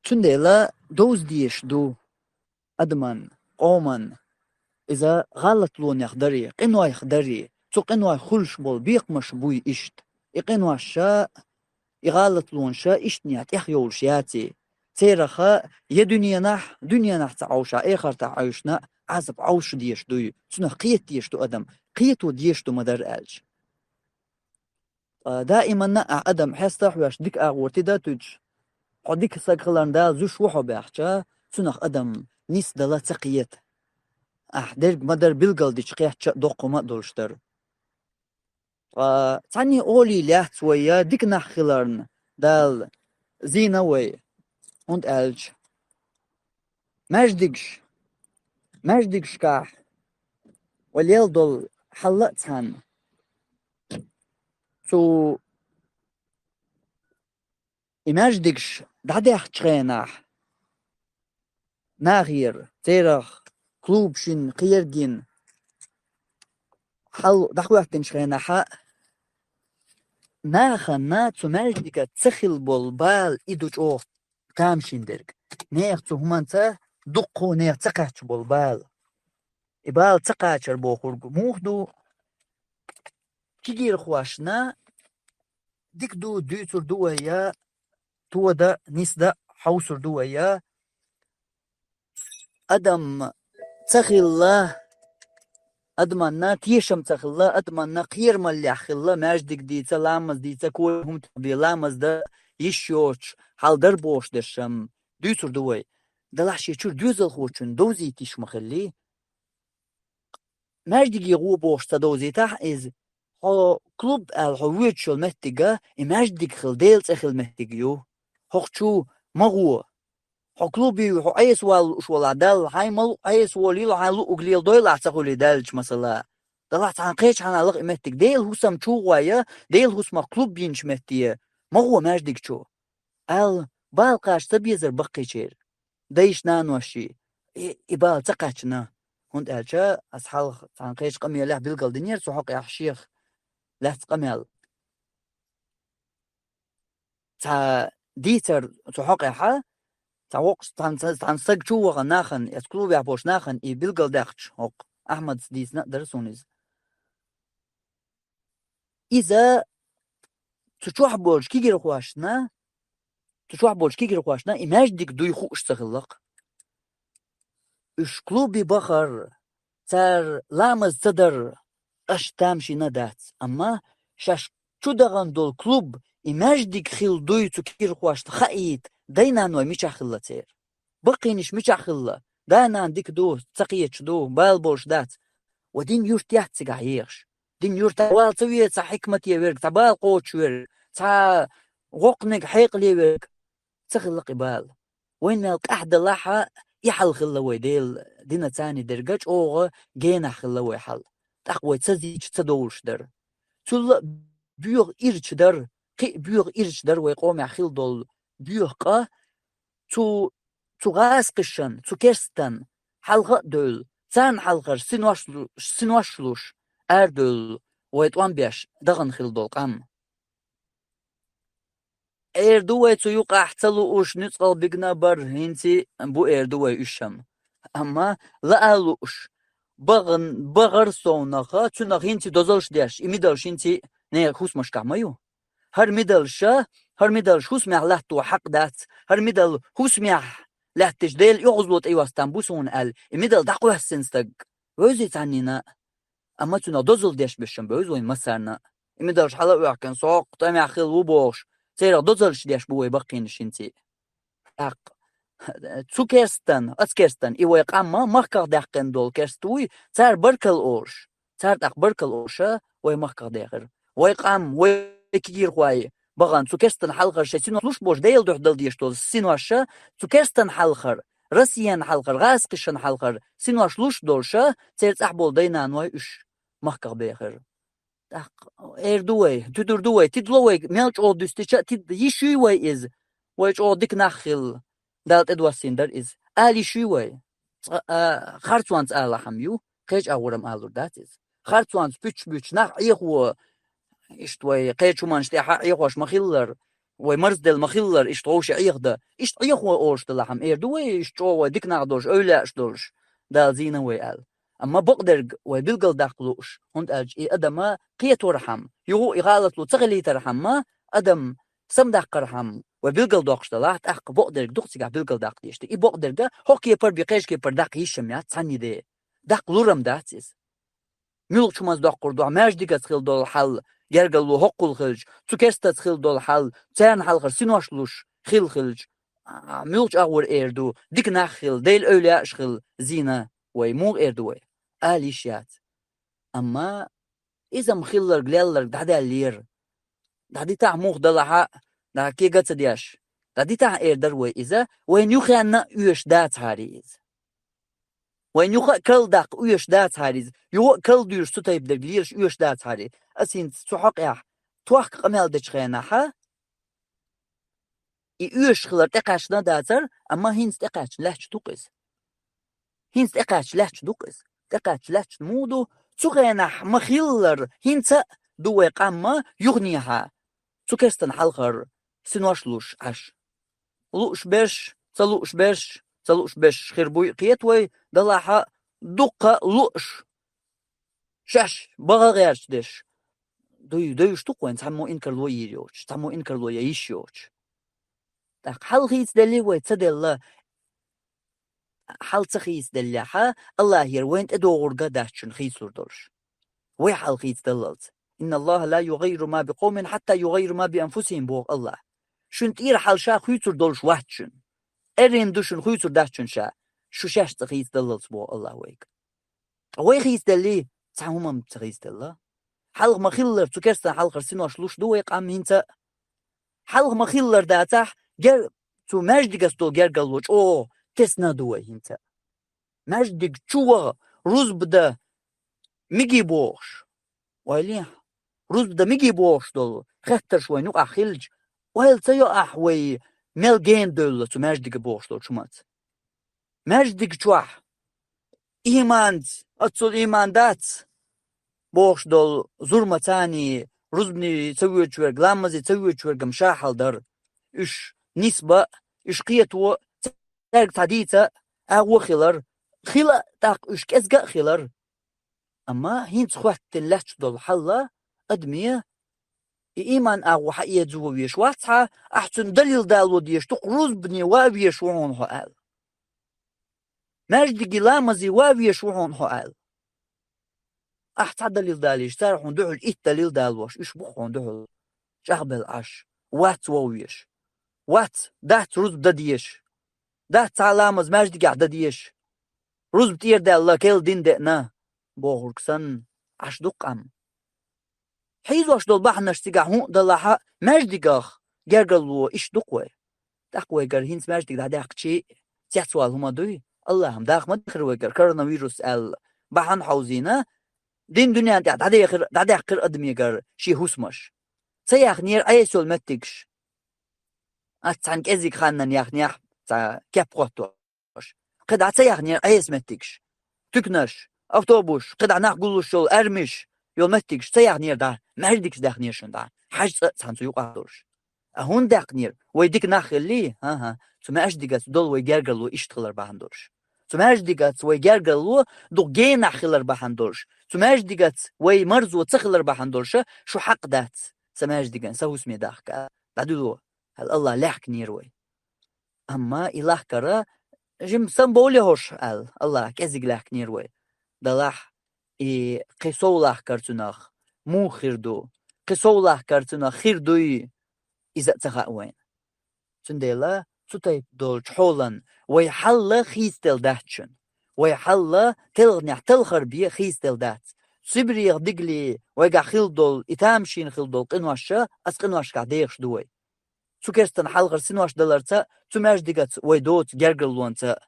Цундела довза дезаш ду адаман, къоман, иза гӀалатлонех дарий, къинойх дарий, цу къинойх хуьлуш болу бекхамаш буй иштта. И къинош ша, и гӀалатлонаш ша иштта тӀехйовлуш яций. Цераха я дуьненахь, дуьненахь ца Ӏовша, эхартахь Ӏовшна, Ӏазап Ӏовшуш дезаш дуй, цунах кхета дезаш ду адам, кхето дезаш ду ма-дарра аьлча. Ткъа даиманна а адам хьеста а хьоьжуш дика агӀор тида а туьдуш, хьо дика саг хиларна Дала зуьйш ву хьо баьхча, цунах адам нисдала ца кхета. Ахь дерг ма-дарра билгалдича кхетча а доккха хӀума а долуш дара. Ткъа цхьанне олий лаьцна вай я дика нах хиларна Дала зийна вай, хӀунда аьлча маьждигаш, маьждигашкахь вай лел долу хьал а цхьаьна. Цу и маьждигаш дӀадаьхначу хенахь, нахера, церах клубашна, кхергина хьал дӀахӀоьттинчу хенахьа, нахана цу маьждига ца хилла болу бала и ду чӀогӀа тамашийна дерг. Нехан цу хӀуманца дуккха а нехан ца кхаьчна болу бала. И бала ца кхачар бохург муха ду? Кегийрхошна дика ду, дуьйцур ду вай я, тода, нисда хьовсур ду вай я. Адам ца хилла, адаманна тешам ца хилла, адаманна кхерамаллехь хилла, маьждиг дийца, ламаз дийца, кой хӀума тӀе бен ламаз дан йиш йоцуш хьал дара бохуш дерш-м дуьйцур ду вай. Далахь шен чуьра доьзалхочун довзийта йиш ма хиллий. Маьждиге гӀо бохуш ца довзийтахь иза. Хьо клуб аьлла хьо воьдуш йолу меттига, и маьждиг хила, Делан цӀе хила меттиг ю. ХӀокху чу ма гӀо. Хьо клубе, хьо Ӏеса вала лууш волахь, Далла, хьайн ма луъу Ӏеса волийла, хьайн луъуг леладойла ахь ца хуьлий даьллачу масала. Далахь цхьана кхечу хьанна лакха и меттиг. Делан хӀусам чу гӀой я, Делан хӀусамах клуб йинчу метте ма гӀо маьждиг чу. Аьлла, бала кхача ца безара баккхийчеран дайши наноши, и, и бала ца кхаьчна. ХӀунда аьлча ас хьалха цхьана кхечу къамелехь билгалдинера цу хьокъехь шех лаьцна къамел. Цхьа дийцар цу хьокъехьа, цхьа воккхачу цхьана, цхьана саг чу вахана нахана, эцу клубехь болчу нахана и билгалдаьккхича хӀокху Ахьмадас дийцина а дара суна иза. Иза цу чохь болчу кегийрхошна, цу чохь болчу кегийрхошна и маьждиг дуй хууш ца хилла-кх. Уьш клубе бахар, цара ламаз ца дар, аша тамашийна дац, амма шаьш чу дахана долу клуб и маьждиг хила дуй цу кегийрхошна хаийта дай-наной мичахь хилла церан. Баккхийнаш мичахь хилла? Да-нана дика ду, ца кхеташ ду, бала болуш дац. Ва дин юрт яц цигахь ехаш. Дин юртахь вала ца веза цхьа хьикмате верг, цхьа бала кхочуш верг, цхьа гӀоккханиг хьекъале верг. Ца хилла-кх и бала. Вайн мел къаьхьа далахьа, и хьал хилла вай Делан дина царни дерга чӀогӀа генахь хилла вай хьал. ТӀаккха вай ца зийча ца довлуш дара. Цул а боьха ирча дара, кхин а боьха ирча дара вай къомехь хила долу боьха къа, цу, цу гӀазкхишан, цу керстан хьалха а девлла, царна хьалхара синош лу-, синош луш, арадевлла вай тӀом беш дахана хила долу къам. Эр ду вай цу юкъахь ца лууш нуьцкъала бигна бар, хӀинца а бу эр ду вай уьш-м. Амма лаа лууш, бахана, бахара совнаха, цунах хӀинца дозаллаш деш, и мидалш хӀинца нехан хӀусамашкахь ма ю. ХӀара мидалша, хӀара мидалш хӀусамехь латто хьакъ дац, хӀара мидал хӀусамехь лаьтташ Делан оьгӀазло тӀейоз там бу суна аьлла, и мидал дӀакхоьссина стаг вевзий цхьаннина? Амма цунах дозалла деш беш-м бевза вайн массарна. И мидалш хьала а оьхкина, со хӀокху тӀамехь хилла ву бохуш, церах дозаллаш деш бу вай баккхийнаш хӀинца. ТӀаккха цу керстан, оцу керстан, и вай къам махках даьккхина долу керст вуй, цара баркалла олуш, цара тӀаккха баркалла олуша вай махках дехира. Вай къам, вай кегийрхой, бахана цу керстан хьалхара шайн синош луш болуш, Делан дуьхьа дала дезаш долу синош, цу керстан хьалхара, Россиян хьалхара, гӀазкхашан хьалхара синош луш долуш, церан цӀахь болу дай-наной уьш махках бехира. ТӀаккха эр ду вай, туьдур ду вай, тидало вай, мел чӀогӀа дуьстича а, тида йиш юй вай иза, вай чӀогӀа дика нах хилла, Дала тӀедоссийна дара иза, ала йиш юй вай. Цкъа а харцонца алахьама ю, кхечу агӀор-м алур дац иза. Харцонца пуьчаш буьттуш нах Ӏехо, иштта вай кхечу хӀуманаш тӀехь Ӏехош ма-хиллара, вай марзделла ма-хиллара, иштта вовшех Ӏехадан. Иштта Ӏехо олуш делахьама эр ду вай, иштта чӀогӀа вай дика нах долуш, эвлаяаш долуш, Дала зийна вай аьлла. Амма бакъдерг вай билгалдаккха лууш, хӀунда аьлча и адам кхеторхьама, юха а и гӀалатло ца хилийтархьама, адам самадаккхархьама вай билгалдоккхуш делахь, тӀаккха бакъдерг дукха цигахь билгалдаккха дезаш ду. И бакъдерг хӀокху кепара бен кхечу кепара даккха йиш-м яц цхьанна де. Даккха лур-м дац иза. Муьлхачу хӀуманца доккхур ду хьо, маьждигца хилла долу хьал гергарло хӀоккхул хилча, цу керстаца хилла долу хьал, царна хьалхара синош луш хилла хилча, а, муьлхачу агӀор эр ду, дика нах хилла, Делан эвлаяаш хилла зийна вай, муха эр ду вай? Ала йиш яц. Амма иза-м хилларг, лелларг дӀадаьллера. ДӀадитахь муха далахь а, дӀа кега ца деш, дӀадитахь эр дара вай иза, вайна юххенна а оьшуш дацахьара иза. Вайна юха а карладаккха оьшуш дацахьара иза, юха а карладуьйлуш цу тайпа дерг лелаш оьшуш дацахьара. Ас хӀинца цу хьокъехь тохка къамел дечу хенахь, и оьшуш хилар тӀекхаьчна а дацара, амма хӀинца тӀекхаьчна лаьтташ ду-кх иза. ХӀинца тӀекхаьчна лаьтташ ду-кх иза. ТӀекхаьчна лаьтташ муха ду? Цу хенахь ма-хиллара, хӀинца а ду вай къам юханехьа, цу керстан хьалхара синош луш Ӏаш. Лууш берш, ца лууш берш, ца лууш берш хир буй а кхета вай, делахь а дуккха лууш, шаьш баха гӀерташ дерш дуй, девзаш ду-кх вайна, цхьаммо инкарло йийр йоцуш, цхьаммо инкарло ян йиш йоцуш. ТӀаккха хьал хийцаделлий вай, ца делла? Хьал ца хийцаделлехь, АллахӀера вайна тӀедогӀург а дац шуна хийцалур долуш. Вай хьал хийцадаллалц. «Инна Аллаха ла югаййиру ма би къовмин хьатта югаййиру ма би анфусихим», боху АллахӀа. Шуна тӀера хьал ша хуьйцур долуш вац шуна. Эррина ду шуна, хуьйцур дац шуна ша, шу шаьш цкъа хийцадаллалц, боху АллахӀа вайга. Ткъа вай хийцаделлий? Цхьа хӀума-м ца хийцаделла. Хьалха ма-хиллара, цу керстан хьалхара синош луш ду вай къам хӀинца а. Хьалха ма-хиллара дацахь, гер-, цу маьждигас долу гергарло чӀогӀа тесна ду вай хӀинца а. Маьждиг чу ваха, рузба дан мегий бохуш, ойла е, рузба дан мегий бохуш долу хеттарш вайна юкъахь хилча, ойла ца йо ахь вай мел гена девлла цу маьждига бохуш долчу хӀуманца? Маьждиг чохь, иманца, аццул иман дац бохуш долу зурма царний, рузбане ца воьдуш верг, ламазе ца воьдуш верг-м ша хьал дара. Уьш нисба а, уьш кхето а, цаьрга цхьа дийца а агӀо хилар, хила а тӀаккха уьш кӀезга а хилар. Амма хӀинца хӀоьттина лаьтташ долу хьалла адаме и иман агӀо хьаэца ван веш вац хьа, ахь цуьнан далил дало дезаш ду-кх, рузбане ван веш ву хьуна хьо аьлла. Маьждиге, ламазе ван веш ву хьуна хьо аьлла. Ахь цхьа далил далийча, цара хьуна дуьхьал итт далил далош, уьш бу-кх хьуна дуьхьал чӀагӀбелла Ӏаш, вац воввеш. Вац, дац рузба дан дезаш. Дац цхьа а ламаз маьждигехь дан дезаш. Рузба тӀера даьлла, керла дин деана, бохург санна, Ӏаш ду-кх къам. Хьийзош долу бахьанаш цигахь хӀун а далахь а, маьждигах гергарло иштта ду-кх вай. ТӀаккха вайгара хӀинца маьждиг дӀадаьккхича, цецвала хӀума дуй? АллахӀа-м даха ма дехира вайгара коронавирус аьлла бахьана хьовзийна, дин дуьнен тӀехь дӀадехира, дӀадаьккхира адамегара шен хӀусамаш. Ца яхнера Ӏеса йолу меттигаш. Ас цхьана кӀеззиг ханна яхнехь, цхьа кеп хӀоттош. КхидӀа ца яхнера Ӏеса меттигаш. Туьканаш, автобусаш, кхидӀа нах гуллуш йолу аьрмиш йолу меттигаш ца яхнера дӀа, маьждигаш даьхнера шуна дӀа, хьаьжцӀа а цхьаьна цу юкъахь долуш. А хӀунда даьккхинера? Вай дика нах хиллий? ХӀан-хӀа, цу маьждигас долу вай гергарло иштта хилар бахьана долуш. Цу маьждигас вай гергарло дукха генахь хилар бахьана долуш. Цу маьждигас вай марзо ца хилар бахьана долуш, шу хьакъ дац сан маьждиган, сан хӀусаме дахка, дӀадуьло, аьлла, АллахӀа лаьхкинера вай. Амма и лахкара жимма санна бовлий хӀорш аьлла, АллахӀа кӀезиг лаьхкинера вай. Делахь, и кхин сов лахкара цунах муха хир ду? Кхин сов лахкара цунах хир дуй? Иза а ца хаьа вайна. Цундела цу тайпа долчу хьолан вай хьал хийцаделла дац шуна. Вай хьал телханехь талхар бен хийцаделла дац. Сибрех дигали вайгахь хила долу, и тамашийна хила долу къинош а, ас къиношкахь дехаш ду вай. Цу керстан хьалхара синош даларца, цу маьждигаца вай доцу гергарлонца.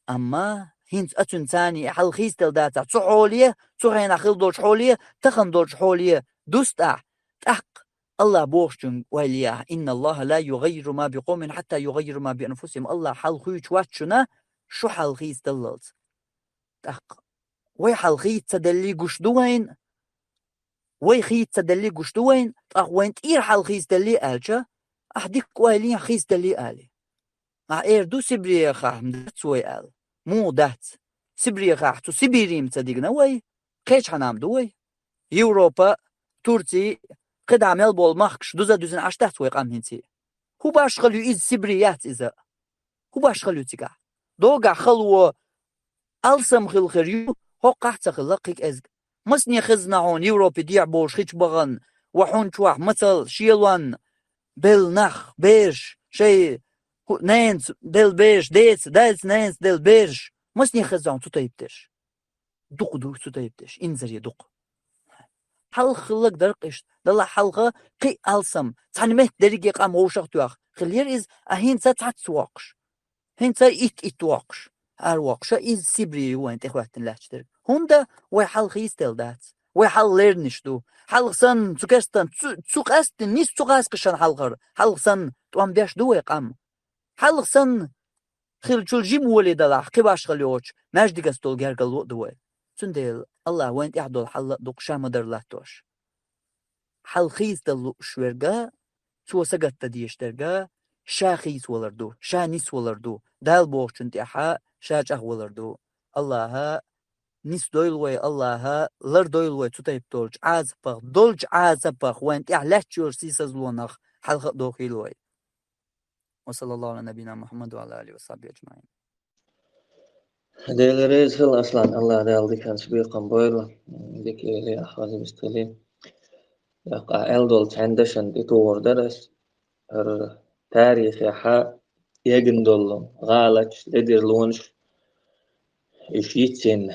Амма хӀинца оцуьнан царний хьал хийцаделла дацахь, цу хьоле, цу хенахь хила долчу хьоле, тахана долчу хьоле дустахь, тӀаккха Аллах бохучуьнга ойла е ахь: «Инна Аллаха ла югаййиру ма би къовмин хьатта югаййиру ма би анфусихим». Аллах хьал хуьйцуш вац шуна, шу хьал хийцадаллалц. ТӀаккха вай хьал хийца ца деллий гуш ду вайна, вай хийца ца деллий гуш ду вайна, тӀаккха вайн тӀера хьал хийца деллий аьлча, ахь дика ойла е, хийца деллий али. Ахь эр ду Сибрехахь ма дац вай аьлла. Муха дац? Сибрехахь, цу Сибири ма ца дигна вай, кхечхьана ма ду вай. Европа, Турци, кхидӀа мел болу махкаш дуза дуьзна Ӏаш дац вай къам хӀинца. ХӀун башхалла ю иза, Сибри яц иза? ХӀун башхалла ю цигахь? Догахь хало алсам хила хир ю, хӀоккхахь а ца хилла кхин кӀезиг. Масане хезна хьуна Европе дехьа болуш хи чу бахана, ва хьуна чохь мацалла, шелонна, белла нах, бераш, шайн хӀу-, ненца делла бераш, деца, дайца, ненца делла бераш? Масане хезна хьуна цу тайпа дерш? Дукха ду цу тайпа дерш, инзаре дукха. Хьалха хилларг дара-кх иштта, далахь хьалха кхин а алсам, цхьана метта дерриге къам вовшах а тоьхна хиллера иза, а хӀинца цхьацца воккхуш. ХӀинца итт-итт воккхуш, ара воккхуш, иза Сибри ю вайн тӀехӀоьттина лаьтташ дерг. ХӀунда вай хьал хийцаделла дац? Вай хьал лернаш ду. Хьалха санна, цу кестан, цу, цу къаьстина, нис цу гӀаскхашан хьалхара, хьалха санна, тӀом беш ду вай къам? Хьалха санна, хиллачул жима волий далахь, кхин башхалла йоцуш, маьждигас долу гергарло а ду вай. Цундела Аллах вайн тӀехь долу хьал а дукха ша ма-дарра латтош. Хьал хийцадала лууш верга, цо сагатдан дезаш дерга, ша хийцавалар ду, ша нисвалар ду, Дала бохучун тӀехьа ша чӀагӀвалар ду. Аллаха нисдойла вай, Аллаха лардойла вай цу тайпа долчу Ӏазапах, долчу Ӏазапах вайн тӀехь лаьтташ йолчу сийсазлонах хьалха а дохийла вай. Ва саллаллаху Ӏала набийина Мухаммад ва Ӏала алихи ва сахьбихи аджмаин. Дела реза хила, Аслан, Аллах Дала диканца бекхам бойла, дика эли ахь хаза вистхили. ТӀаккха аьлла долу цхьаьна дашан тӀетухур дара ас, хӀара тарихехьа эгна долу гӀалаташ, ледарлонаш, уьш йицйина,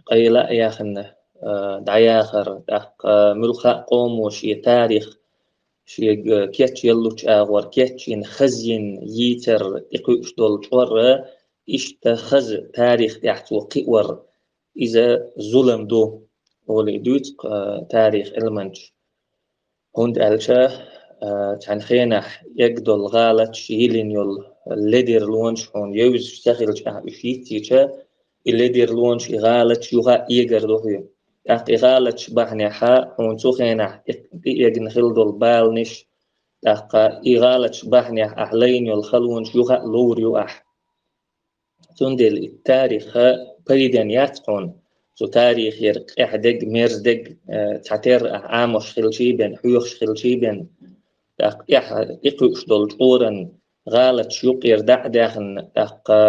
къайла а яьхна, а, дӀаяхар, тӀаккха муьлхха а къомо шен тарих, шега кечъяллучу агӀор кечйина, хазйина, йийцар, тӀекхуьуш долу чкъор а, иштта хаза тарих тӀехь цо кхиор, иза зулам ду, олий дуьйцу-кх, а, тарих Ӏилманчаш. ХӀунда аьлча, а, цхьана хенахь эгна долу гӀалаташ, йиллина йолу ледарлонаш хьуна евзаш ца хилча, ахь уьш йицйича, и ледарлонаш, и гӀалаташ юха а эгар ду хьуна. ТӀаккха и гӀалаташ бахьанехьа хьуна цу хенахь тӀе-, тӀеэгна хила долу баланаш, тӀаккха и гӀалаташ бахьанехь ахь лайна йолу халонаш юха а ловр ю ахь. Цундела и тариха пайден яц хьуна, цу тарихера къаьхьа дерг, мерза дерг, э, цхьатерра ахь Ӏамош хилчий бен, хьоьхуш хилчий бен, тӀаккха тӀехь тӀекхуьуш долу чкъоран гӀалаташ юккъера дӀа а даьхна, тӀаккха,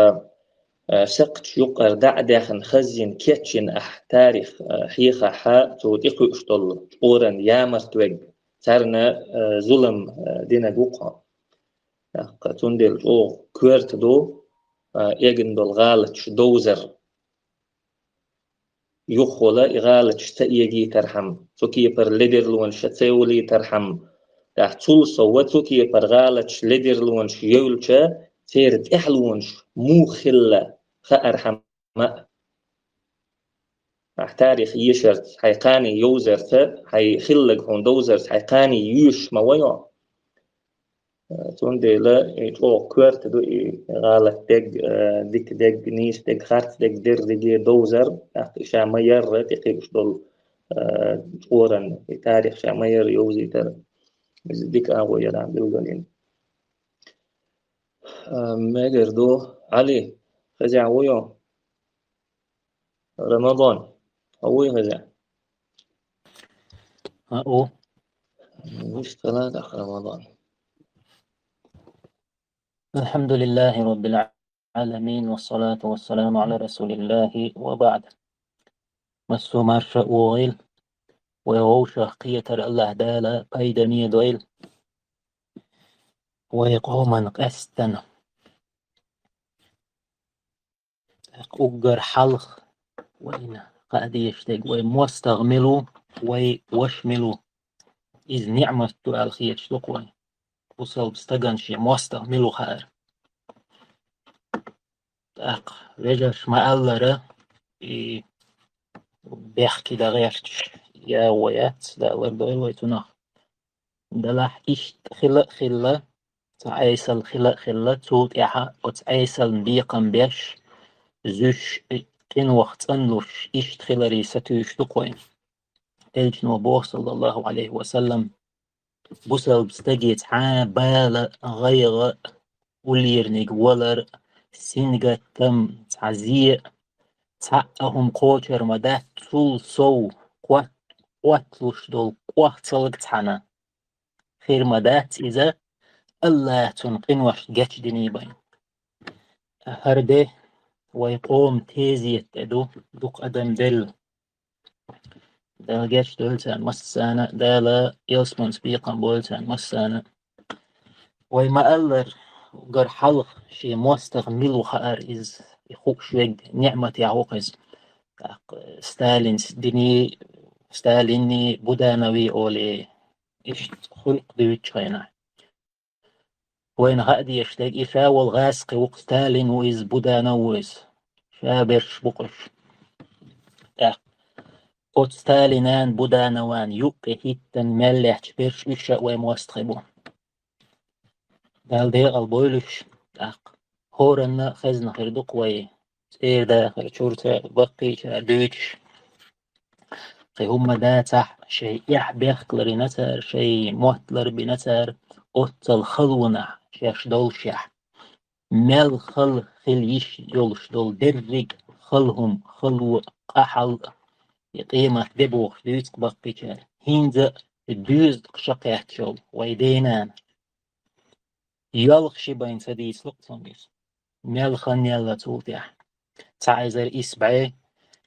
э, сакхташ юккъера дӀа а даьхна, хазйина, кечйина ахь тарих, э, хьехахьа, цу тӀекхуьуш долу чкъоран ямарт верг, царна, э, зулам, э, динарг ву-кх хьо. ТӀаккха цундела чӀогӀа коьрта ду, а, эгна долу гӀалаташ довзар. Юххула и гӀалаташ ца эгийтархьама, цу кепара ледарлонаш ца йолийтархьама, тӀаккха цул сов цу кепара гӀалаташ, ледарлонаш евлча, церан тӀаьхьалонаш муха хилла хаархьама. Ахь тарих ешарца, хьайн кхане йовзарца, хьайн хилларг хьуна довзарца, хьайн кхане йоьшуш ма вайо. Цундела и чӀогӀа коьрта ду и гӀалат дерг, э, дика дерг, нийса дерг, харц дерг дерриге довзар, тӀаккха и ша ма-ярра тӀекхуьуш долу, э, чкъоран и тарих ша ма-ярра йовзийтар. Иза дика агӀо яра билгалйина. Э, мегар ду, Ӏали, хезехь вуй хьо? Рамадан, хьо вуй хеза? Ау. Вуьшта хила тӀаккха, Рамадан. الحمد لله رب العالمين، والصلاة والسلام على رسول الله، وبعد. Массо а марша вогӀийла, вай вовшах кхетар Аллах Дала пайдане дойла. Вай къоман къаьстана. Уггар хьалха вайна хаа дезаш дерг вай мостагӀа мила ву, вай ваша мила ву. Иза ниӀмат ду аьлла хеташ ду-кх вай. Бусалба стагана шен мостагӀа мила ву хаар. ТӀаккха вежарша ма-аллара, и бехке дан гӀерташ я вай яц, Дала лардойла вай цунах. Делахь иштта хила а хилла, цхьа Ӏесалла хила а хилла, цул тӀаьхьа оцу Ӏесаллан бекхам беш, зуьйш, къинойх цӀанлуш, иштта хиларе сатуьйсуш ду-кх вай. Элчано боху, саллаллаху Ӏалайхи ва саллам, бусалба стаге цхьа а бала, гӀайгӀа, уллерниг валар, сингаттам, цхьа зе, цхьа а хӀума кхочур ма дац, цул сов кхот-, кхотталуш долу кӀохцалг цхьаьна хир ма дац иза, АллахӀа цунна къиношна гечдина бен. ХӀара де вай къоман тезета тӀе ду, дукха адам делла. Дала гечдойла царна массарна, Дала ялсаманица бекхам бойла царна массарна. Вай ма-аллара, уггар хьалха шен мостагӀа мила ву хаар иза, и хууш верг ниӀматех ву-кх иза. ТӀаккха Сталинс дини, Сталини, Буданови олий, иштта хуьлу-кх дуьйцучу хенахь. Вайна хаа дезаш дерг, и ша волу гӀазкхи ву-кх, Сталин ву иза, Буданов ву иза. Ша берш бу-кх уьш. ТӀаккха оцу Сталинан, Буданован юккъе хӀиттина мел лаьтташ берш уьш а вай мостагӀий бу. Дала декъал бойла уьш. ТӀаккха хӀоранна а хезна хир ду-кх вай цӀера дахар чуьра ца баккхийчара дуьйцуш. Кхин хӀумма дацахь, шайн эхь бехкаларина цара, шайн мотт ларбина цара, оццал халонехь шаьш доллушехь. Мел хала хила йиш йолуш долу дерриг а хала хӀума, хало а, къахьалла а, и къемат де бохуш дуьйцу-кх баккхийчара. ХӀинца а доьзна-кх ша кхеттачул вай денана. Йоьлхуш бен ца дийцало-кх цуьнга иза. Мел хан яьлла цул тӀаьхьа. Цхьа эзар исс бӀе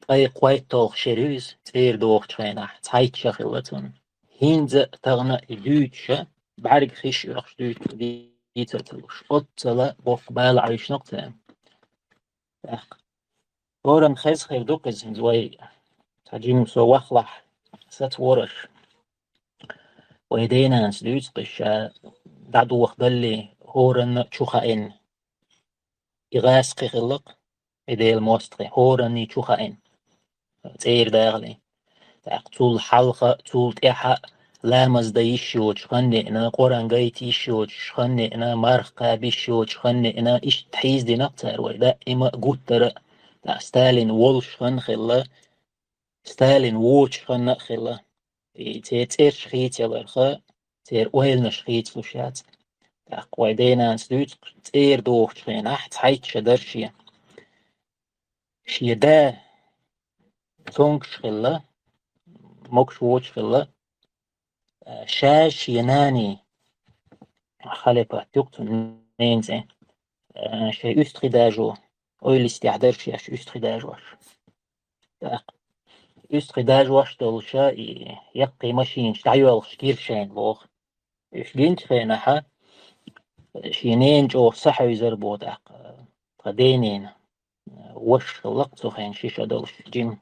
ткъе кхойтталгӀа шера ю иза, цӀера дохучу хенахь, цхьайтта ша хилла цунна. ХӀинца а тахана а и дуьйцуш, бӀаьрг хиш оьхуш дуьйцуш, дийца ца луш. Оццала боккха бала Ӏуьйшина-кх царна. ТӀаккха хӀоранна хезна хир ду-кх иза, хӀинца вай цхьа жима со вахалахь саца вара аш. Вай денанас дуьйцу-кх иза, ша дӀадохадалале хӀоранна а чу хаийна. И гӀазкхи хилла-кх, и Делан мостагӀий, хӀоранна чу хаийна, цӀера дахале. ТӀаккха цул хьалха а, цул тӀаьхьа а ламаз дан йиш йоцуш хан неӀна, Къуръан гайта йиш йоцуш хан неӀна, марха кхаба йиш йоцуш хан неӀна, иштта хьийзадина-кх цара вай даима а гуттара а. ТӀаккха Сталин волуш хан хилла, Сталин воцуш хан а хилла. И церан цӀераш хийцаяларх, церан ойланаш хийцалуш яц. ТӀаккха вай денанас дуьйцу-кх, цӀера дохучу хенахь цхьайтта ша дара шен. Шен да цомгуш хилла, могуш воцуш хилла, ша шен нанин, Халепат ю-кх цуьнан ненан цӀе, шайн уьстагӀий дажо, ойла йистехь дара шаьш уьстагӀий дажош. ТӀаккха уьстагӀий дажош долуша и яккхий машинаш дӀайоьлхуш гира шайна боху. Уьш гинчу хенахьа шен ненан чӀогӀа са хьевзара боху тӀаккха тхан денан ваша хилла-кх цу хенахь ши ша долуш жима.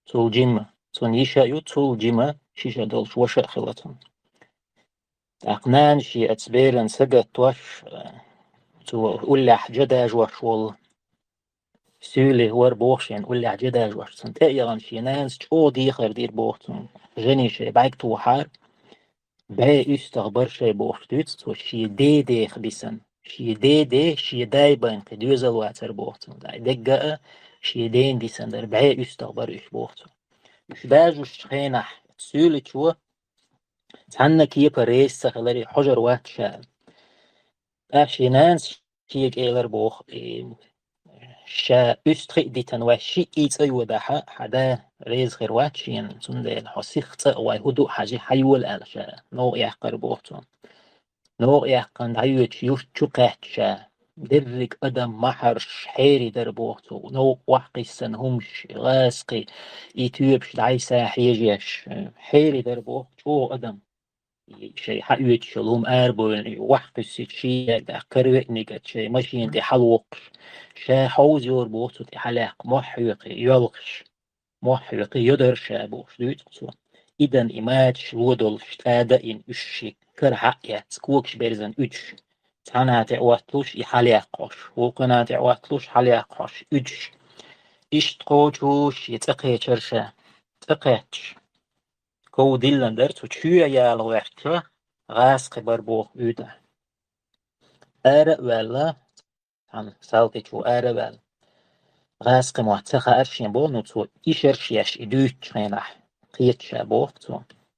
Цул жима цунна йиша а ю, цул жима ши ша долуш ваша а хилла цунна. ТӀаккха нана шен оцу беран сагатдош, цо уллехь жа дажош волу, суьйле вара боху шен уллехь жа дажош. Цунна тӀе а яхана шен нанас чӀогӀа дехар дира боху цунна. Жени шайн бӀаьрг тохьара, бӀе уьстагӀ бара шайн бохуш дуьйцу цо, шен ден дех бисина. Шен ден ден, шен дай бен кхин доьзал вацара боху цунна. Дегга а шен ден дисина дара, бӀе уьстагӀ бара уьш боху цо. Уьш дажошчу хенахь суьйлачо цхьанна кепара реза ца хиларе хьожур вац ша. ТӀаккха шен нанас шега элира боху, и, ша уьстагӀий а дитина ваьш шиъ а цӀа йодахьа, хьан да реза хир вац шена, цундела хьо сиха цӀа а вай, хӀун ду а хьажий, хьайола аьлла ша новкъа яьккхира боху цо. Новкъа яьккхина дӀайоьдуш юрт чу кхаьчча, дерриг адам, махьарш хьерий дара боху цо. Новкъа охьакхиссина хӀумаш, гӀазкхий, и тоьпаш дӀасахьежош, хьерий дара боху чӀогӀа адам. И шайн хьаоьцуш йолу хӀума арабевлла, и охьакхуьссича шен яьрга каравеъниг а шайн машина тӀе хьалавоккхуш, ша хьовзайора боху цу тӀе хьалаьккха, мохь хьоькхий, йоьлхуш. мохь хьоькхий йо дара ша бохуш дуьйцу цо. И дан и мачаш ло долуш тӀада ин уьш ши кара хьаъ яц, когаш берзан уьдуш. Цхьана тӀе отталуш и хьалаяккхош, вукхана тӀе отталуш хьалаяккхош уьдуш. Иштта кхочуш и цӀа кхечара ша, цӀа кхаьчча. Ков диллина дара цу чоь яла гӀоьртча, гӀазкхи бар боху уьйтӀа. Ара а ваьлла, цхьана салтичо ара а ваьлла. ГӀазкхи мотт ца хаьара шен боху, ну цо ишарш еш и дуьйцучу хенахь, кхеташа боху цо.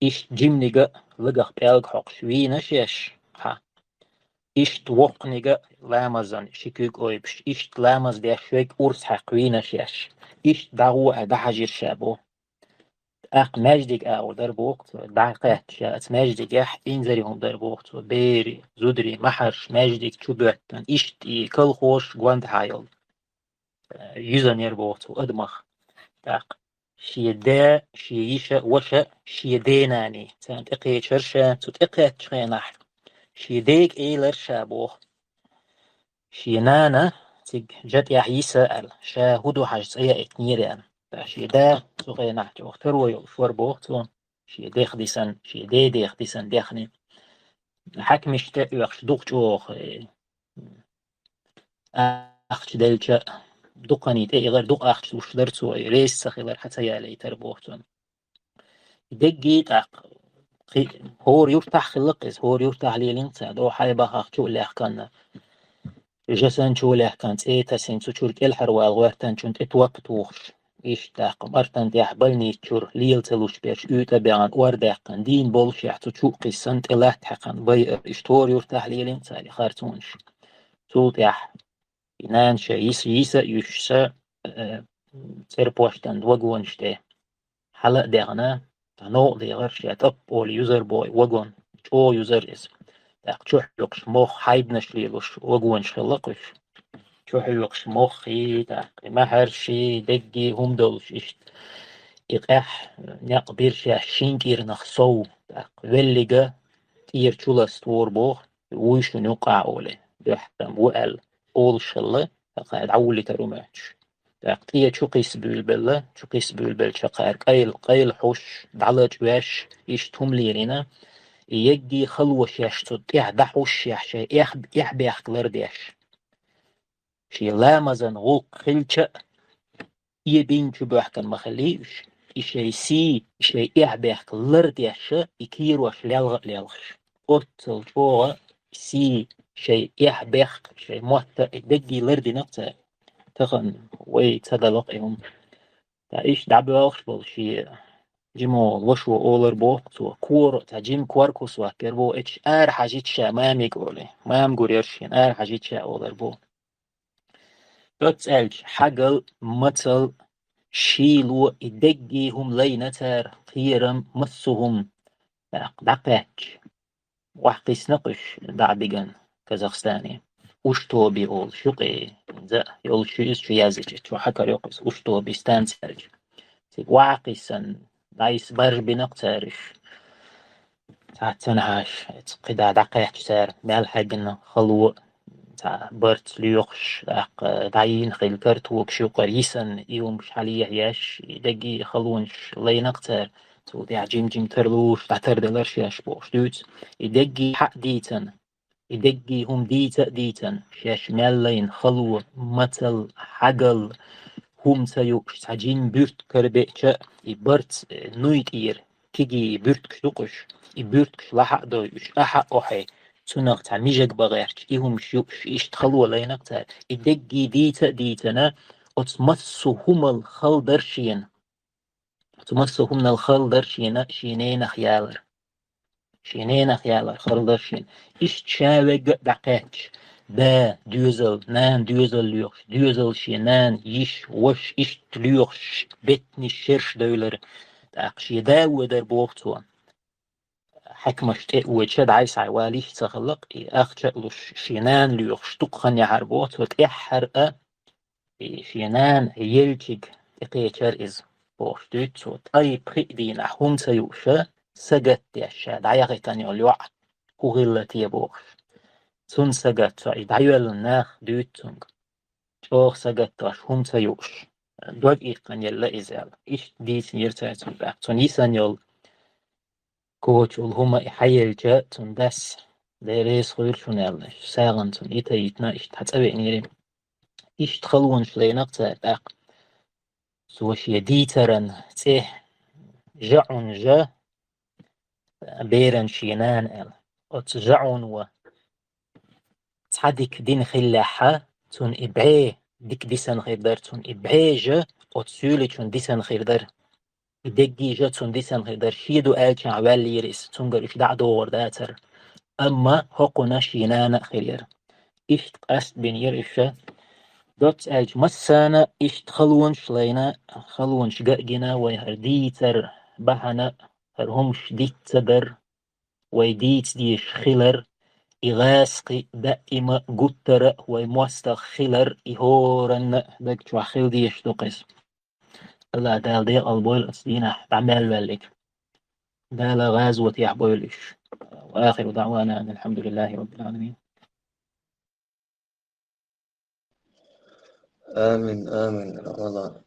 Иштта жимнига а лагах пӀелг хьокхуш вийна шеш, хьа. Иштта воккханига а ламазан ши куьг ойбуш, иштта ламаз деш вег урс хьаькхвийна шеш. Иштта дӀагӀо а дӀахьажира ша боху. ТӀаккха маьждиг агӀор дара боху цо, дӀакхаьчча, аса маьждигехь инзаре хӀума дара боху цо, бери, зударий, махьарш, маьждиг чу боьттан, иштта и колхозаш гондахьа йолу. Юьзанера боху цо адамах. ТӀаккха шен да, шен йиша, ваша, шен денани, царна тӀекхечара ша, цу тӀекхаьччу хенахь, шен дега элира ша боху. Шен нана цига жа тӀехь йиса аьлла, ша хӀун ду хьажа цӀа яийтинера аьлла. Ткъа шен да цу хенахь чӀогӀа таро йолуш вара боху цо, шен дех дисан, шен ден дех дисан дехни. Хьаькамашна тӀе а оьхуш дукха чӀогӀа, э, ахча делча а, дукханий тӀе а гӀар дукха ахча луш дара цо, и реза ца хилар хьа ца ялийтара боху цо. Дегги тӀаккха, кхи-, хӀора юртахь хилла-кх иза, хӀора юртахь лелийна цара, дӀо хьай бахахчу а лехканна. Жа санчу а лехкан, цӀе тасина, цу чуьра кӀелхьарвала гӀоьртанчун тӀе топ а тухуш. Иштта тӀаккха, мартан тӀехь больници чуьра лела ца луш берш уьйтӀа а баьхна, ор даьккхина, дийна болушехь, цу чу а кхиссина, тӀе латта хьаькхна, байар, иштта хӀора юртахь лелийна цара и харцонаш. Цул тӀаьхьа и нана ша йиса, йиса а юьсуш са, э, цӀерпоштан вагонаш тӀе хьала а даьхна, цхьа новкъа дегӀара ша тӀап олу юзар боху вагон, чӀогӀа юзар иза. ТӀаккха чу хьоькхуш мох хьайбанаш лелош вагонаш хилла-кх уьш. Чу хьоькхуш моххий, тӀаккха и махьарший, дегги хӀума долуш иштта. И къаьхьа некъ бира шаьш шин кӀирнах сов, тӀаккха веллига тӀера чу ласта вора боху, вуй шуна юккъахь олий, дуьхьал ву аьлла, олуш хилла, тӀаккха дӀавуллийтар ву моьттуш. ТӀаккха тӀе чу кхисса буьйлабелла, чу кхисса буьйлабелча кхара къайла, къайла хьуш, дӀалачкъош, иштта хӀума лелийна, и егги халош еш цу тӀехь дӀахьуш еш, шайн эхь-, эхь-бехк лардеш. Шен ламазан гӀуллакх хилча а, и бин чу боьхкан ма хиллий уьш, и шайн сий, и шайн эхь-бехк лардеш, и кийрош лелха а лелхаш. Оццул чӀогӀа сий, шайн эхь-бехк, шайн мотт а и дегги лардина-кх цара. Тахана вай ца далакъ и хӀума. Ткъа иштта дӀабоьлхуш болу шен жима вашо олар боху цо, кора цхьа жима кор кусваккхар боху, эцаш ара хьажийта ша мамига олий. Мама гур яра шена, ара хьажийта ша олар боху. Оццу аьлча, хьагал, мацал, шийло, и дегги хӀума лайна цара, кхерам, массо а хӀума. ТӀаккха дӀакхаьчча, охьакхиссина-кх уьш дӀа а дигна Казахстане. Уштоби олуш ю-кх и, хӀинца а йолуш ю иза, чу яздича, чу хьакара йо-кх иза, Уштоби станци аьлча. Цига охьакхиссина, дӀайса баржбина-кх цара уьш. Цхьаццанхьа аш, эцу кхидӀа дӀакхаьчча цара, мел хьаьгна хало, цхьа барца лоьхуш, тӀаккха дӀайийна хилла картогаш юккъара йисина, и хӀумаш хьалаехьеш, и дегги халонаш лайна-кх цара, цул тӀаьхьа жим-жим тарлуш, дӀатарделира шаьш бохуш дуьйцу. И дегги хьа а дийцина, и дегги хӀума дийца а дийцина, шаьш мел лайна хало, мацал, хьагал, хӀума ца юуш, цхьа жим буьртиг карабеача, и барца, э, нуй тӀера кегий буьртигаш ду-кх уьш, и буьртигаш лахьа а дой уьш, ахьа а охьий, цунах цхьа мижиг бан гӀерташ, и хӀумаш юуш, иштта хало лайна-кх цара. И дегги дийца а дийцина, оцу массо а хӀумал хала дара шена. Оцу массо а хӀуманал хала дара шена шен ненах ялар. Шен ненах ялар хала дара шена. Иштта ша вегга а дӀакхаьчча, да доьзал, нана доьзал лоьхуш, доьзал шен нана, йиша, ваша иштта лоьхуш, беттанаш шерш девлира. ТӀаккха шен да воьдура боху цо. Хьаькамашна тӀе а воьдуш, дӀай-схьай валийта ца хилла-кх, и ахча а луш, шен нана лоьхуш дукха хан яхьара боху цо, тӀаьххьара а и шен нана елчиг тӀекхечара иза, бохуш дуьйцу цо. Ткъе пхи а дийнахь хӀума ца юуш, сагатдеш ша дӀаяхийтина йолу йоӀ хӀун хилла те бохуш. Цунна сагатдеш и дӀайоьллина нах дуьйцу цуьнга. ЧӀогӀа сагатдеш хӀума ца юуш. дог иккханъелла иза аьлла. Иштта дийцинера цара цунна тӀаккха. Цунна йисанъйола коча йола хӀума и хьаелча, цунна дас, Дела реза хуьлда шуна аьлла, сагӀина цунна и тайитина, иштта хьацӀа веанера. Иштта халонаш лайнакх цара тӀаккха. Цо шен дийцаран цӀе ЖаӀун жа, беран шен нана аьлла. Оцу ЖаӀуна цхьа дика дина хиллехьа, цунна и бӀе дика дисина хир дара, цунна и бӀе жа оцу суьйлачунна дисина хир дара. И дегги жа цунна дисина хир дара. Шен ду аьллачохь ваьллера иза, цуьнгара уьш дӀа а догӀур дацара. Амма хӀокхунна шен нана а хир яра. Иштта къастбинера уьш. Доцца аьлча, массарна иштта халонаш лайна, халонаш ган а гина, вай хӀара дийцар бахьана, хӀара хӀумаш диц ца дар, вай дийца дезаш хилар, и гӀаскхи даима гуттара а вай мостагӀа хилар, и хӀоранна даг чохь хила дезаш ду-кх иза. АллахӀ Дала декъал бойла оцу дийнахь дӀа мел ваьлларг. Дала гӀазотехь бойла уьш. وآخر دعوانا أن الحمد لله رب العالمين. Амин, амин, Рамазан.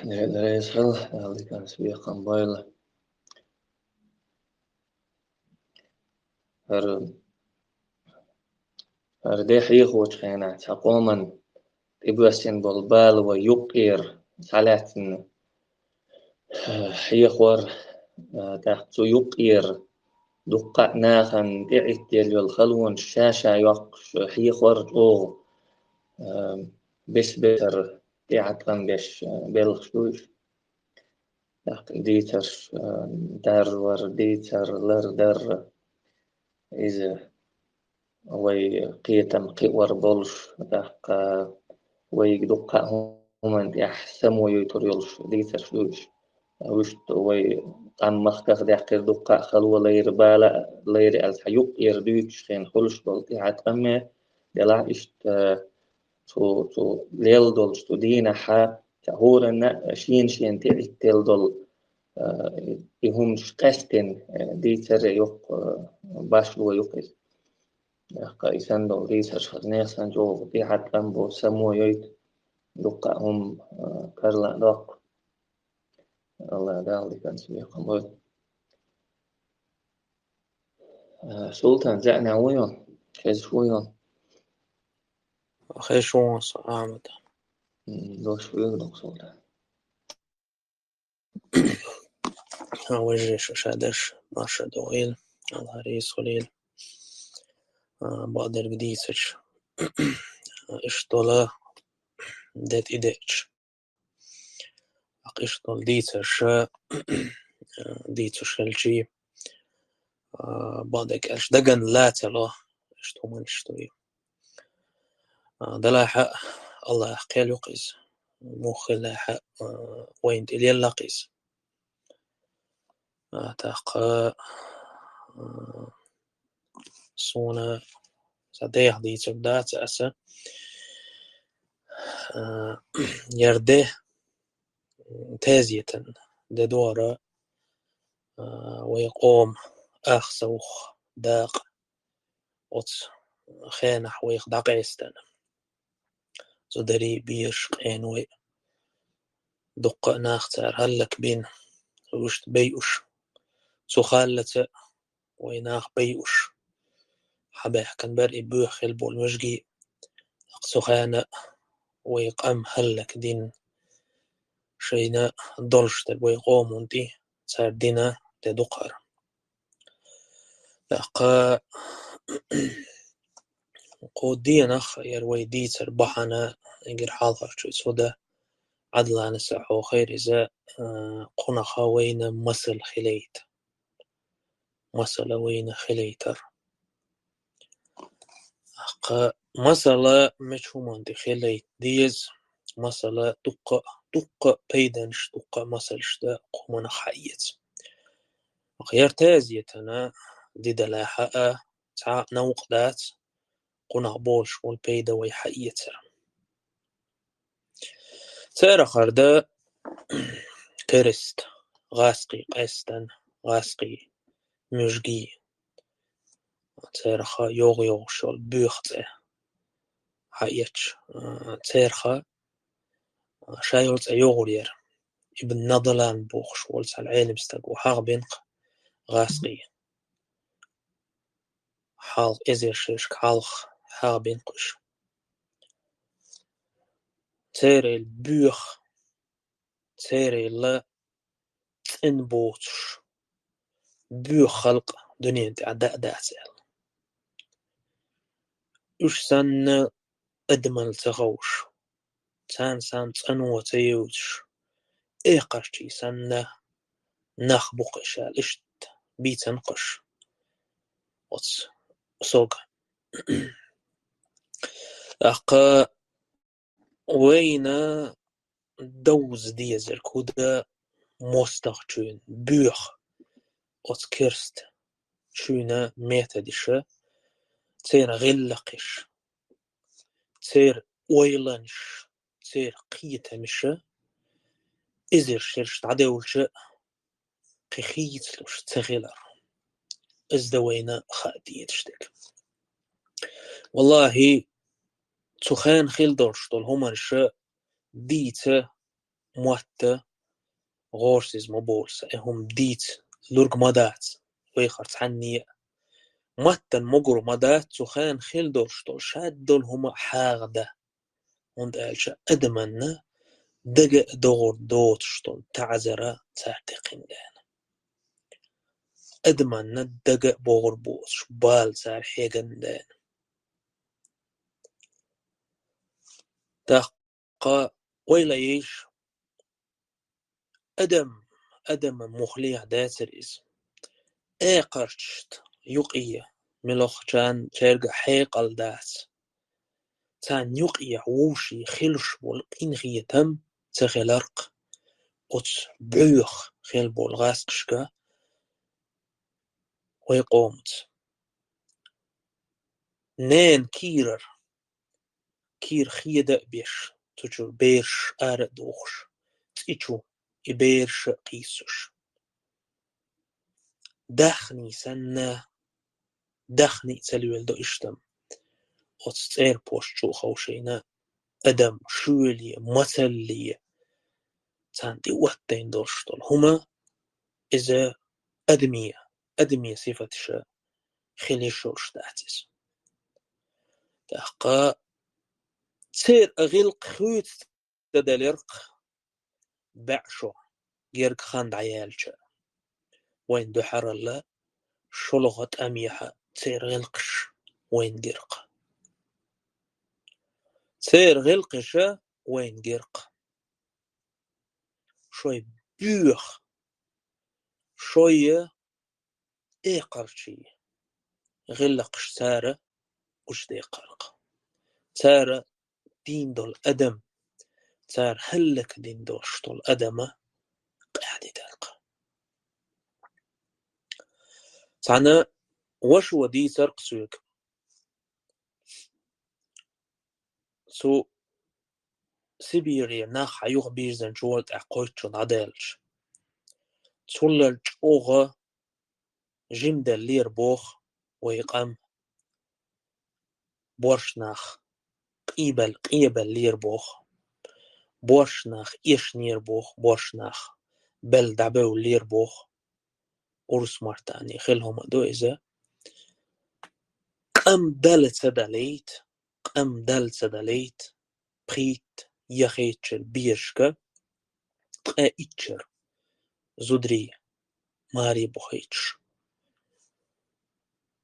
Дела реза хуьлда, Дала диканца бекхам бойла. ХӀара, хӀара де хьехочу хенахь цхьа къоман тӀебоьссина болу бала вай юккъера схьалаьцна хьехор, а, тӀаккха цу юккъера дуккха а нахана тӀеӀиттаделла йолу халонаш ша-ша йоккхуш хьехор чӀогӀа, а, бес-бесара тӀеӀаткъам беш, а, белхаш ду уьш. ТӀаккха дийцарш, а, даржор, дийцар лардар, иза вай кхетам кхиор болуш, тӀаккха вайга дуккха а хӀуманна тӀехь само йойтур йолуш дийцарш ду уьш. Вуьшта вай къам махках даьккхира дуккха а хало лайра, бала а лайра аьлла, цхьа юккъера дуьйцуш хенахь хуьлуш болу тӀеӀаткъаме, делахь иштта цу, цу лелла долчу цу дийнахьа, цхьа хӀоранна а шена-шена тӀеӀиттаделла долу, а, и хӀуманаш къаьстина, а, дийцар а йоккха, а, башхало ю-кх иза. ТӀаккха и санна долу дийцарш хаза нехан санна чӀогӀа тӀеӀаткъам бо, само йойта, дуккха а хӀума, а, карладоккху. АллахӀ Дала диканца бекхам бойла. А, Султан, заьӀнехь вуй хьо? Хезаш вуй хьо? Хезаш ву со, Ахьмад. М, дош вуй хьо, Султан? А, вежарий, шу ша дерш, марша догӀийла, АллахӀ реза хуьлийла. А, бакъдерг дийцича, иштта долу де тӀедеъча, тӀаккха иштта долу дийцарш, а, дийцуш хилчий, а, бакъдерг аьлча, дагана лацало, иштта хӀуманаш ду и. А, делахь а, АллахӀах кхел ю-кх иза, муха хилахь а, а, вайна тӀе лелла-кх иза. А, тӀаккха, а, суна сан дех дийцург дац аса. А, яр де, м, тезетан де дора, а, вай къоман ах совгӀат дакъа оцу хенахь вайх дӀакъаьстина. Цу дарий, бераш, къена вай. Дуккха а нах цара хӀаллакбина, вуьшта байуш. Цу хиллалца вай нах байуш. Хьабаьхкина бара и боьха хилла болу муьжгий. Цу хенахь вай къам хӀаллакдина. Шайна долуш дерг вай къоман тӀе цара дина де ду-кх хӀара. ТӀаккха кху дийнах яр вай дийцар бахьана, эггара хьалхарчуьйцу хӀу дан, Ӏаднан, сан хьо хайра иза, а, кхунаха вайна масал хилийта. Масала вайна хилийтар. ТӀаккха масала мича хӀуманна тӀе хилийта деза, масала дуккха, дуккха пайданаш, дуккха масалш дан кху хӀуманах хьаэца. Яр тезетана де далахь а, цхьа а новкъа дац, кхунах болуш болу пайда вай хьаэцар. Церах хӀара дан керста, гӀаскхий къаьстина, гӀаскхий муьжгий. Церах йогӀу-йогӀуш йолу боьха цӀе. хьаэцча, а, церха, а, ша йолу цӀе йогӀур яра. Ибн Надалан бохуш волу цхьа Ӏелам стаг ву, хьагӀ бина-кх гӀаскхий. Хьалха, эзар шерашка хьалха хьагӀ бина-кх уьш. Церан боьха, церан цӀена боцуш, боьха халкъ дуьнен тӀехь даа дац аьлла. Уьш санна адамалла ца ховш, царна санна цӀано ца евзаш, экхарчий санна нах бу-кх уьш аьлла, иштта бийцина-кх уьш оцу сога. ТӀаккха вайна довза дезарг хӀун ду, мостагӀчоьнан боьха оцу керста чуьйна методаш, церан гӀиллакхаш, церан ойланаш, церан кхетамаш, эзар шераш дӀадевлча, кхин хийцалуш ца хилар. Иза ду вайна хаа дезаш дерг. Валлахи, цу хенахь хилла долуш долу хӀуманаш дийца мотт гӀорасиз ма боху сан, и хӀума дийца лург ма дац вайхара цхьанне а. Маттана могур ма дац цу хенахь хилла долуш долу шадолу хӀума хьагӀ дан. ХӀунда аьлча адаманна дага а догӀур доцуш долу таӀзар цара текхина деана. Адаманна дага а богӀур боцуш бала цара хьегна деана. ТӀаккха ойла йийша, адам, адаман мухлех дацара иза. Экхарчашна юкъе милохчарна цаьрга хьекъал дац. Царна юкъе вовшийн хилуш болу къинхетам ца хилар-кх оцу боьха хилла болу гӀаскхашка вай къомаца. Ненан кийрара, кийра хеда а беш, цу чуьра бераш ара а дохуш, цӀи чу и бераш а кхийссуш. Дахний санна, дахний ца лоьлу до иштта. Оцу цӀера пош чу а ховшийна, адам шоьле, мацалле, царна тӀе оттайна долуш долу хӀума, иза адаме, адаме сифаташа хила йиш йолуш дац иза. ТӀаккха церан гӀиллакх хуьйцу ца далерг бӀе шо герга хан дӀаяьлча, вайн дуьхьаралла шолгӀа тӀамехьа церан гӀиллакхаш вайн гира-кх. Церан гӀиллакхаша вайн гира-кх. Шой боьха, шой экхарчий гӀиллакхаш цара гучудекхар-кх. Цара дийна долу адам, цара хӀаллакдина долуш долу адама къаьхьа дитар-кх. Цхьана вашо дийцар-кх соьга. Цу Сибире нах хьан юха бийрзинчу волу тӀехь кхойтта шо дӀадаьлча. Цуллал чӀогӀа жимделлера боху вай къам. Боьрша нах къебал-, къебаллера боху. Боьрша нах эшнера боху, боьрша нах бел дӀабевллера боху. Урус мартане хила хӀума ду иза. Къам дала ца далийта, къам дала ца далийта, пхийтта, яхийтта шеран безашка ткъе итт шера зударий маре бохуьйтуш.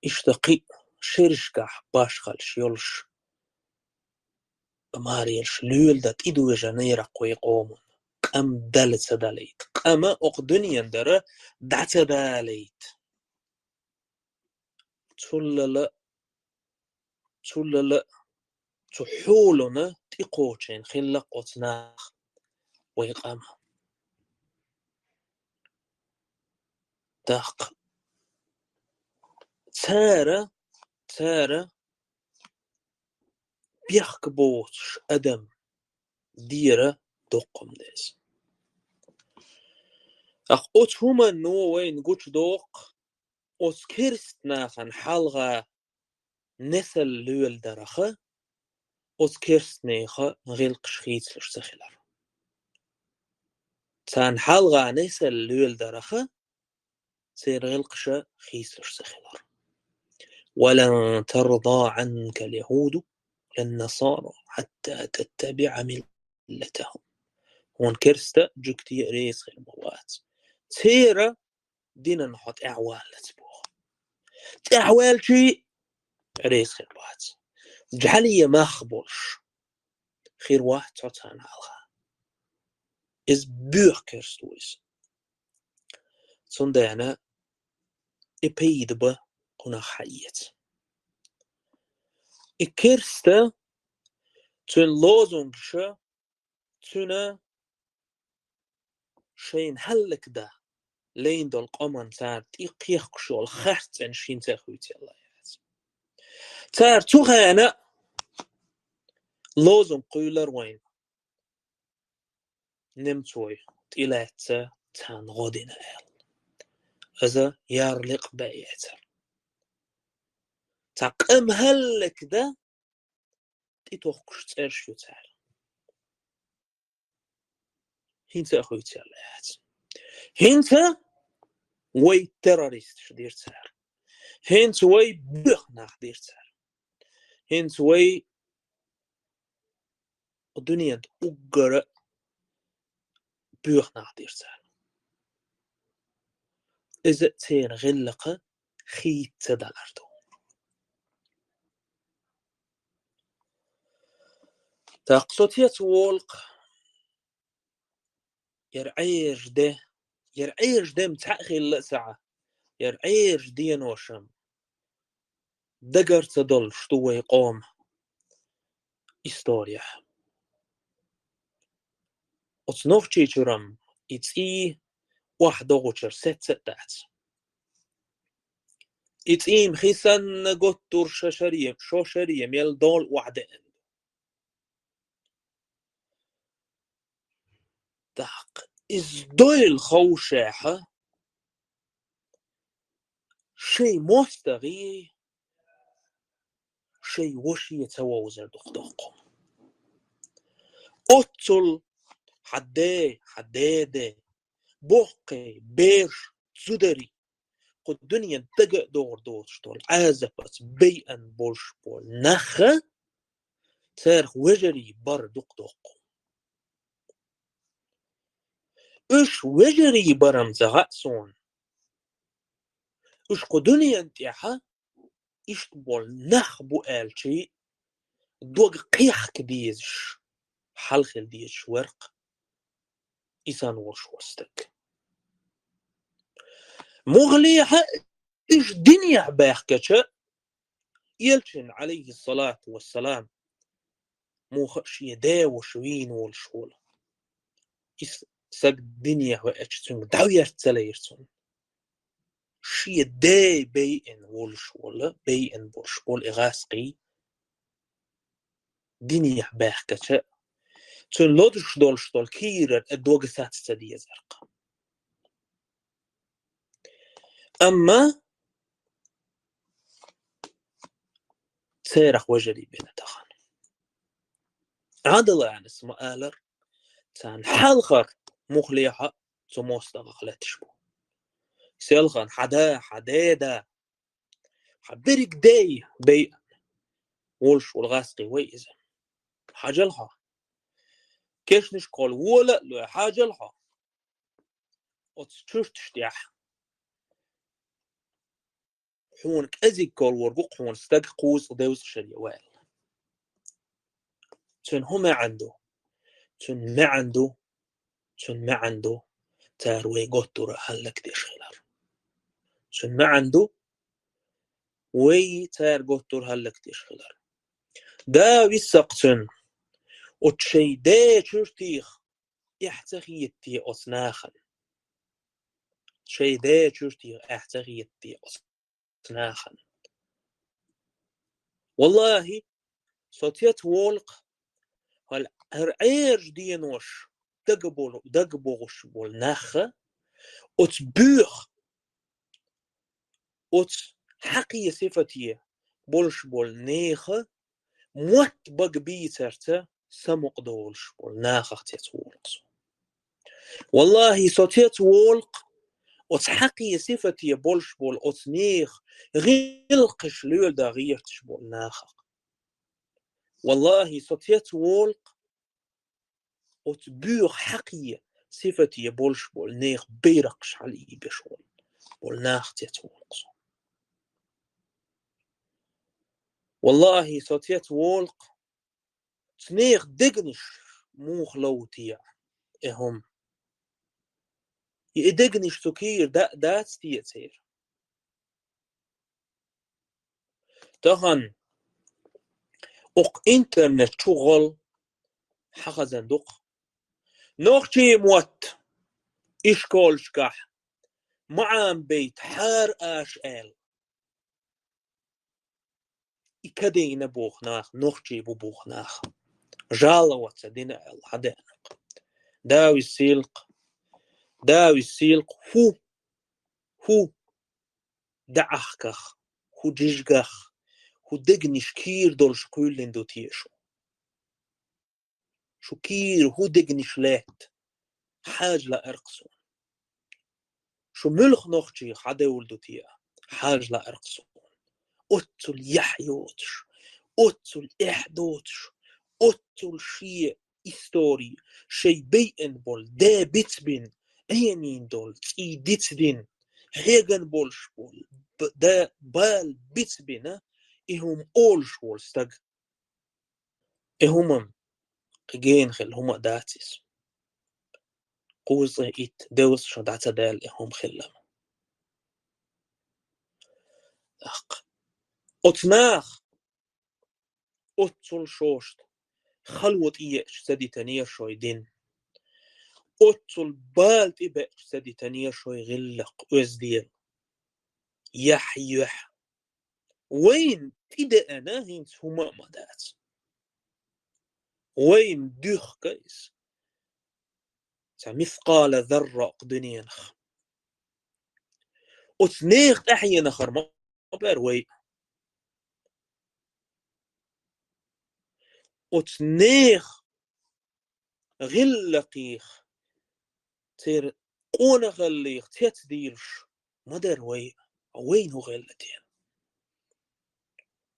Иштта кхин а шерашкахь башхаллаш йолуш, марелаш лоьла дан тӀедожанера-кх вай къомана, къам дала ца далийта, къам а окху дуьнен дара дӀа ца далийта. Цуллала, цуллала цу хьолана тӀекхочийна хилла-кх оцу наха вай къам. ТӀаккха цара, цара бехк боцуш адам дера доккхум деза. ТӀаккха оцу хӀуманно вайна гучудоккху оцу керста нахана хьалха несал лоьладарах, оцу керстанеха гӀиллакхаш хийцалуш ца хилар. Царна хьалха несал леладарх церан гӀиллакхаш хийцалуш ца хилар. «ولن ترضى عنك اليهود ولا النصارى حتى تتبع ملتهم». Хьуна керста а, жуьгти а реза хир ма вац, церан динан хьо тӀаьхьаваллалц боху. ТӀаьхьаваьлча а реза хир вац. Жхьале мах болуш хир вац хьо царна хьалха. Иза боьха керста ву иза. Цундела и пайда бан кхунах хьаэца. И керста, цуьнан лозунгаш, цуьнан шайна хӀаллакдан лайна долу къоман цара тӀе кхехкуш йолу харц цӀенаш хӀинца а хуьйцуш яц. Цара цу хенахь лозунг кхуьйлура вайна: «Немцой тӀелаьцна царна гӀо дина», – аьлла. Иза ярликъ бен яцара. Цхьа къам хӀаллакдан тӀетохкуш цӀераш ю цара. ХӀинца а хуьйцуш яц. ХӀинца вай террористаш дира цара. ХӀинца вай боьха нах дира цара. ХӀинца вай дуьненан уггар боьха нах дира цара. Иза церан гӀиллакх хийца далар ду. ТӀаккха со цецволу-кх, яра Ӏераша де, яра Ӏераша де-м цхьаъ хилла а ца Ӏа, яра Ӏераша денош-м дагара ца долуш ду вай къоман исторехь. Оцу Нохчийчуьра-м и цӀий охьадогӀучуьра сецца а дац. И цӀий-м хи санна готтур шо шаре, шо шаре мел долу охьадеана. ТӀаккха иза дойла ховшехь, шайн мостагӀий шайн ваше ца вовзар дукха доккху. Оццул хьан ден, хьан деда, боккхий, бераш, зударий, кху дуьненан дага а догӀур доцуш долу Ӏазапаца байъина болуш болу нах, царах вежарий бар дукха доккху. Уьш вежарий бар-м ца хаьа суна. Уьш кху дуьненан тӀехь иштта болу нах бу аьлча, дог кхехка дезаш, хьал хила дезаш вара-кх и санна волуш волу стаг. Муххале а уьш динехь баьхкича, Элчанна, Ӏалайхиссалату вассалам, муха а шен ден ваша вийна волуш волу и стаг динехь веача, цуьнга дӀаверта ца лайра цунна. Шен ден байъина волуш волу, байъина болуш болу и гӀазкхий динехь баьхкича, цуьнан лодуш долуш долу кийрара и дог саца ца дезара-кх. Амма церах вежарий бина тахана. Ӏадаланас ма-аллара, царна хьалхара муххале а цу мостагӀах лаьтташ бу. Селхана хьан да, хьан деда, хьан берриг ден байъина волуш волу гӀазкхий вай иза. Хьажал хьо. Кешнашкахула вола а лой, хьажал хьо. Оцу чурташ тӀехь хьуна кӀезиг колхорг ву-кх хьуна стаг кхузткъа-девзткъа шаре ваьлла. Цуьнан хӀун маьӀна ду? Цуьнан маьӀна ду, цуьнан маьӀна ду, цара вай готтура хӀаллакдеш хилар. Цуьнан маьӀна ду, вай цара готтура хӀаллакдеш хилар. Да виссакх цуьнан, оцу шайн ден чуьртех эхь ца хетате оцу нахана. Шайн ден чуьртех эхь ца хетате оцу нахана. Валлахи, со цецволу-кх, хӀара Ӏераша денош дага болу, дага богӀуш болу нах, оцу боьха, оцу хьакхе сифате болуш болу нехан мотт бага бийцарца самукъадолуш болу нахах цецволу-кх со. Валлахьи, со цецволу-кх оцу хьакхе сифате болуш болу оцу нехан гӀиллакхаш леладан гӀерташ болу нахах. Валлахьи, со цецволу-кх оцу боьха хьакхе сифате болуш болу нехан байракхаш хьалаибеш болу, болу нахах цецволу-кх со. Валлахьи, со цецволу-кх цу нехан дегнаш муха лов те и хӀума. И дегнаш цу кийра да-, дац те церан. Тахана окху интернет чу гӀол хьан хазна ду-кх? Нохчийн мотт ишколашкахь ма Ӏамабайта хьара аша аьлла. И кадийна боху нах, нохчий бу боху нах. Жалоба ца дина аьлла хьан деана-кх? Да висийла-кх, да висийла-кх, хӀу, хӀу даьӀахках, хӀу жижигах, хӀу дегнаш кийра долуш кхоьллина ду те шу? Шу кийра хӀу дегнаш лаьтта, хьажа лаьара-кх суна. Шу муьлха нохчий хьадевлла ду те, хьажа лаьара-кх суна. Оццул яхь йоцуш, оццул эхь доцуш, оццул шен истори, шайн байина болу де бицбина, Ӏенийна долу цӀий дицдина, хьегна болуш болу б-, де бала бицбина, и хӀума олуш волу стаг. И хӀума кхин гена хилла хӀума а дац иза. Кхузткъе итт девзаш дӀа ца даьлла и хӀума хилла. ТӀаккха оцу наха оццул шоьшта хало тӀееача ца дитинера шайн дин. Оццул бала тӀебеача ца дитинера шайн гӀиллакх, оьзда дела, яхь, юьхь. Вайна тӀедеана хӀинца хӀума а ма дац. Вайна дуьхка иза. Цхьа мискъала зарра кху дуьненах. Оцу нехан тӀаьхьенахара ма бер вай. Оцу нехан гӀиллакхех, церан къонахаллех цецдийлаш ма дара вай, вайна хӀун хилла те?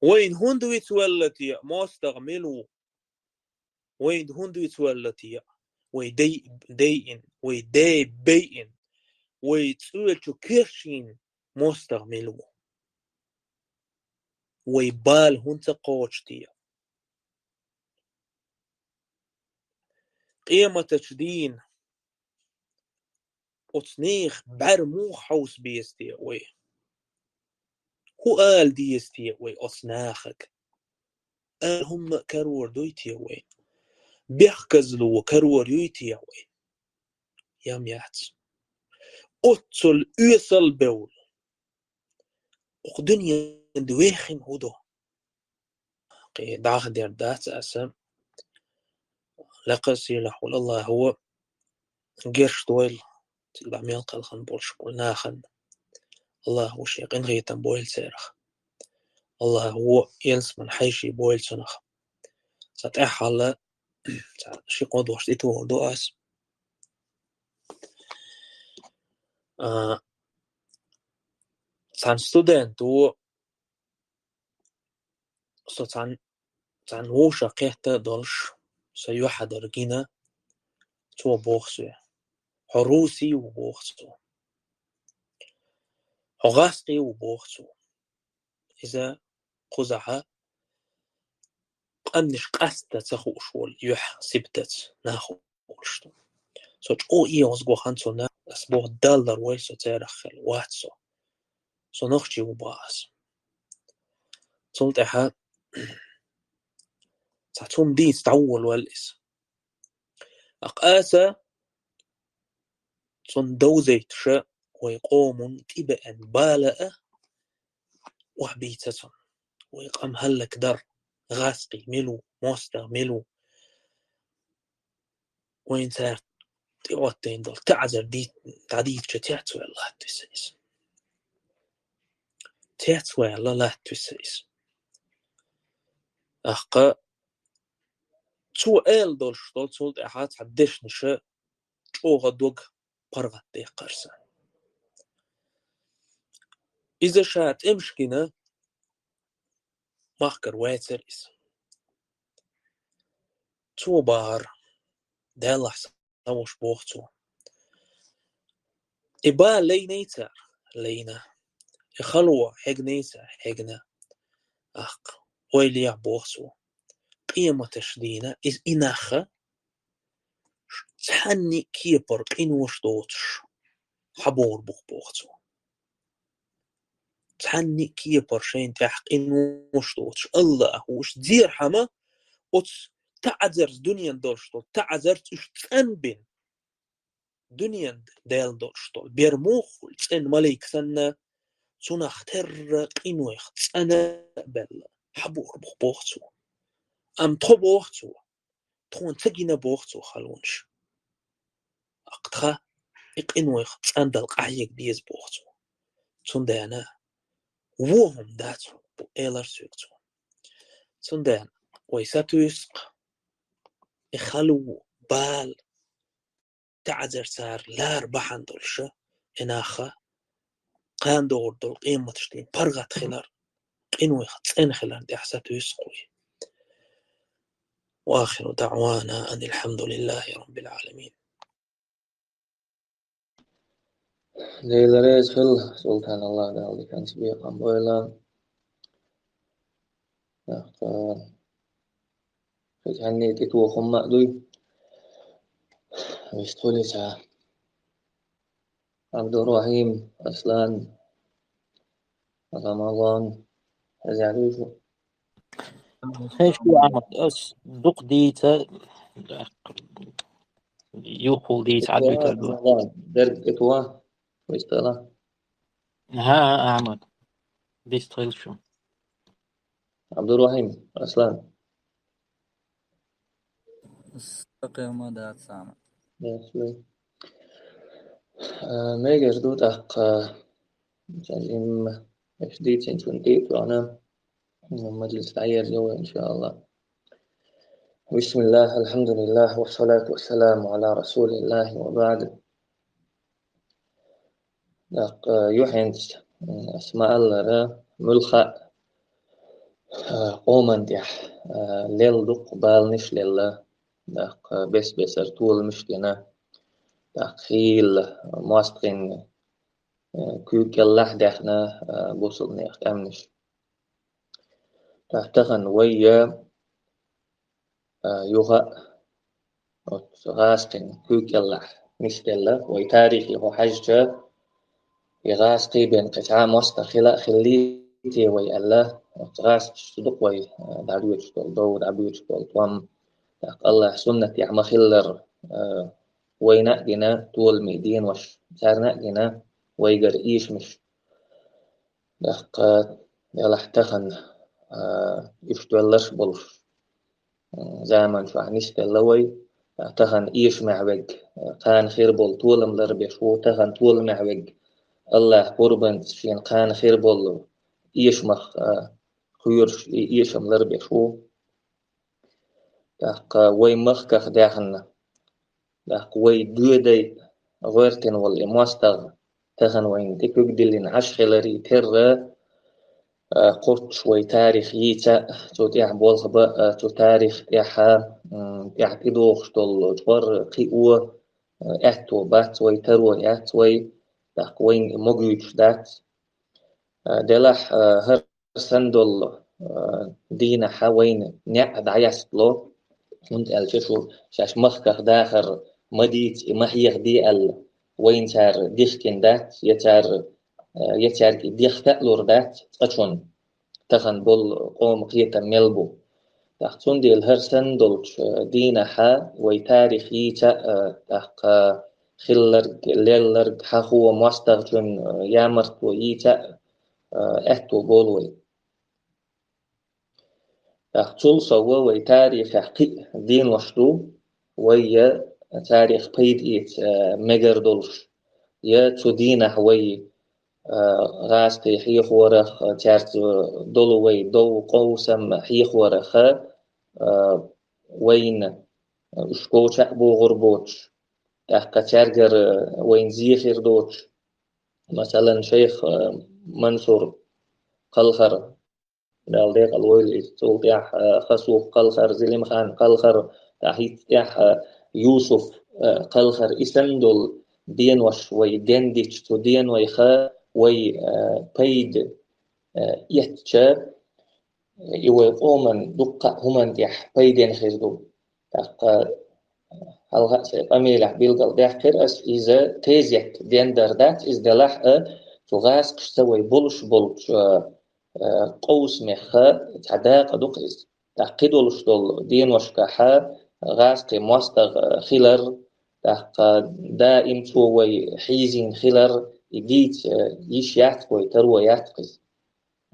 Вайна хӀунда вицвелла те, мостагӀа мила ву? Вайна хӀунда вицвелла те, вай дай, дайина, вай де байина, вай цӀоьлачу кешйина мостагӀа мила ву? Вай бала хӀунда ца кхочу те? Къематачу дийна оцу нехан бӀаьра муха хьовса беза те вай? ХӀун ала деза те вай оцу нахага? Ала хӀумма а карор дуй те вай? Бехказло карор юй те вай? Ям яц. Оццул оьсал бевлла, окху дуьненан вехина хӀун ду? Кхин дӀахо дер дац аса. Лекха сийлахь волу АллахӀа гечдойла цига дӀа мел кхелхина болуш болу нахана. АллахӀа шен къинхетам бойла церах. АллахӀа ялсамани хьеший бойла цунах. Сан тӀаьххьара сан ши-кхо дош тӀетухур ду ас. А, цхьана студенто, со цхьана, цхьана вовшах кхетта а долуш, сан юьхьа дара гина, цо боху соьга: «Хьо русский ву», — боху цо. «Хьо гӀазкхий ву», — боху цо. Иза кхузахь къаьмнаш къаста ца хууш волу юьхь сибтаца нах волуш ду. Со чӀогӀа эгӀазгӀо ханна цунна, ас боху, Далла лар войла со церах хила, вац со. Со нохчи ву боху ас. Цул тӀаьхьа цхьа цунна дийца дӀаволавелла иза. Аккха аса цунна довзуьйтуш вай къоман тӀебеана бала а охьабийца цунна. Вай къам хӀаллакдар, гӀазкхий мила ву, мостагӀа мила ву. Вайна цара тӀеӀоттийна долу таӀзар дий-, дӀадийцича, цецваьлла латтаве сан иза. Цецваьлла латтаве сан иза. ТӀаккха цо аьлла долуш долу, цул тӀаьхьа цхьа дешнаша чӀогӀа дог паргӀатдеккхара сан. Иза ша тӀемаш гина, махкара вацара иза. Цо бахара, Даллахь схьавогӀуш боху цо. И бала лайнай цара, лайна. И хало хьегнай цара, хьегна. ТӀаккха ойла ехьа боху цо. Къематаш дийна, иза и нах а цхьанна а кепара къинош доцуш, хьабогӀур бу-кх боху цо. Цхьанна а кепара шайна тӀехь къинош доцуш, АллахӀа уьш зерхьама, оцу таӀзарца, дуьненан долуш долу таӀзарца уьш цӀанбина. Дуьненан Дала долуш долу бер муха хуьлу, цӀена малик санна, цунах терра къинойх цӀана а баьлла, хьабогӀур бу-кх боху цо. Амма тхо боху цо, тхуна ца гина боху цо халонаш. ТӀаккха тхан и къинойх цӀандала къахьега деза боху цо. Цундела вон хӀума дац хӀокху, элира соьга цо. Цундела вай сатуьйсу-кх, и хало, бала, таӀзар цара лара бахьана долуш, и нах а кхана догӀур долу къематаш дийна паргӀат хилар, къинойх цӀена хиларна тӀехь сатуьйсу-кх вай. وآخر دعوانا أن الحمد لله رب العالمين. Дела реза хила, Султан, АллахӀ Дала диканца бекхам бойла. ТӀаккха хӀинца хьанна тӀетоха хӀума а дуй. Вистхуьлица. Абдурахим, Аслан, Рамазан, хьаза дуй шу? Хьеш ду, Ахьмад, ас дукха дийца, юххул дийца, Ӏадвитар ду. Рамазан, дерг тӀетоха, вистхила. ХӀа, Ахьмад, вистхила шу. Абдурахим, Аслан. Сакъерма дац, Ахьмад. Дац вай. А, мегар ду тӀаккха, сан им, эш дийцинчун тӀе а тоьхна, маджлис дӀаерзо вай, иншааллахӀ. بسم الله، الحمد لله، والصلاة والسلام على رسول الله، وبعد. ТӀаккха, э, юьхьанца, м, ас ма-аллара, муьлхха а, э, къоман тӀехь, э, лелла дуккха баланаш лелла, тӀаккха, э, бес-бесара толамаш дина, тӀаккха, хийла, э, мостагӀийн, э, куьйга кӀелахь даьхна, э, бусалба нехан къаьмнаш. ТӀаккха тахана вай, э, а, юха а оцу гӀазкхийн куьйга кӀелахь нисделла. Вай тарихе хьо хьаьжча, и гӀазкхий бен кхин цхьа а мостагӀа хила а хиллий те вай аьлла, оцу гӀазкхашца дукха вай, а, дӀабоьдуш долу дов, дӀабоьдуш долу тӀом, тӀаккха АллахӀан суннатехь ма-хиллара, а, вайна а гина толаме денош, царна а гина вайгара эшамаш. ТӀаккха делахь тахана, а, уьш доьлларш болуш, м, заман чохь нисделла вай. Тахана эшамехь верг, а, кхана хир болу толам ларбеш ву, тахана толамехь верг АллахӀан къурбанца шена кхана хир болу эшамах, а, кхоьруш, и эшам ларбеш ву. ТӀаккха вай махках даьхна, тӀаккха вай доьдай гӀоьртина волу и мостагӀа тахана вайна тӀе куьг диллина Ӏаш хиларе терра, а, кхоччуш вай тарих йийца а, цу тӀехь болх бан а, цу тарих тӀехь, м, тӀехь тӀедогӀуш долу чкъор кхио, а, аьтто бац вай, таро яц вай, тӀаккха вайна и могуьйтуш дац. А, делахь, а, хӀара санна долу, а, дийнахь вайна неӀ дӀаястало, хӀунда аьлча шу шаьш махках дахар ма дийца, и ма хьехаде аьлла, вайна цара дихкина дац, я цара, а, я цаьрга и дехка а лур дац цкъачунна, тахана болу къоман кхетам мел бу. ТӀаккха цундела хӀара санна долчу дийнахь вай тарих йийца а, тӀаккха хилларг, лелларг, хьахо мостагӀчун ямартло йийца а, аьтто болу вай. ТӀаккха цул сов вай тарихехь кхин а денош ду, вай я царах пайда эца, а, мегар долуш, я цу дийнахь вай а, гӀазкхий хьехорах, цаьрца долу вай дов, къовсам хьехорах, а, вайна уьш коча а богӀур боцуш, тӀаккха цаьргара вайна зе хир доцуш, масалан, шайх, а, Мансур кхалхар, Дала декъала войла иза, цул тӀаьхьа, а, Хасух кхалхар, Зелимхан кхалхар, тӀаккха хӀинца тӀаьхьа, а, Юсуф, а, кхалхар, и санна долу денош вай дендича, цу денойха вай, а, пайда, а, эцча, и вай къоман дуккха а хӀуманна тӀехь пайденна хир ду. ТӀаккха хьалха а сайн къамелехь билгалдаьккхира ас, иза тезет дендар дац, иза делахь а, цу гӀазкхашца вай болуш болчу, а, а, къовсамех цхьа дакъа ду-кх иза. ТӀаккха кхидолуш долу деношкахь гӀазкхийн мостагӀа хилар, тӀаккха даим цо вай хьийзийна хилар, и дийца йиш яц вай, таро яц-кх иза.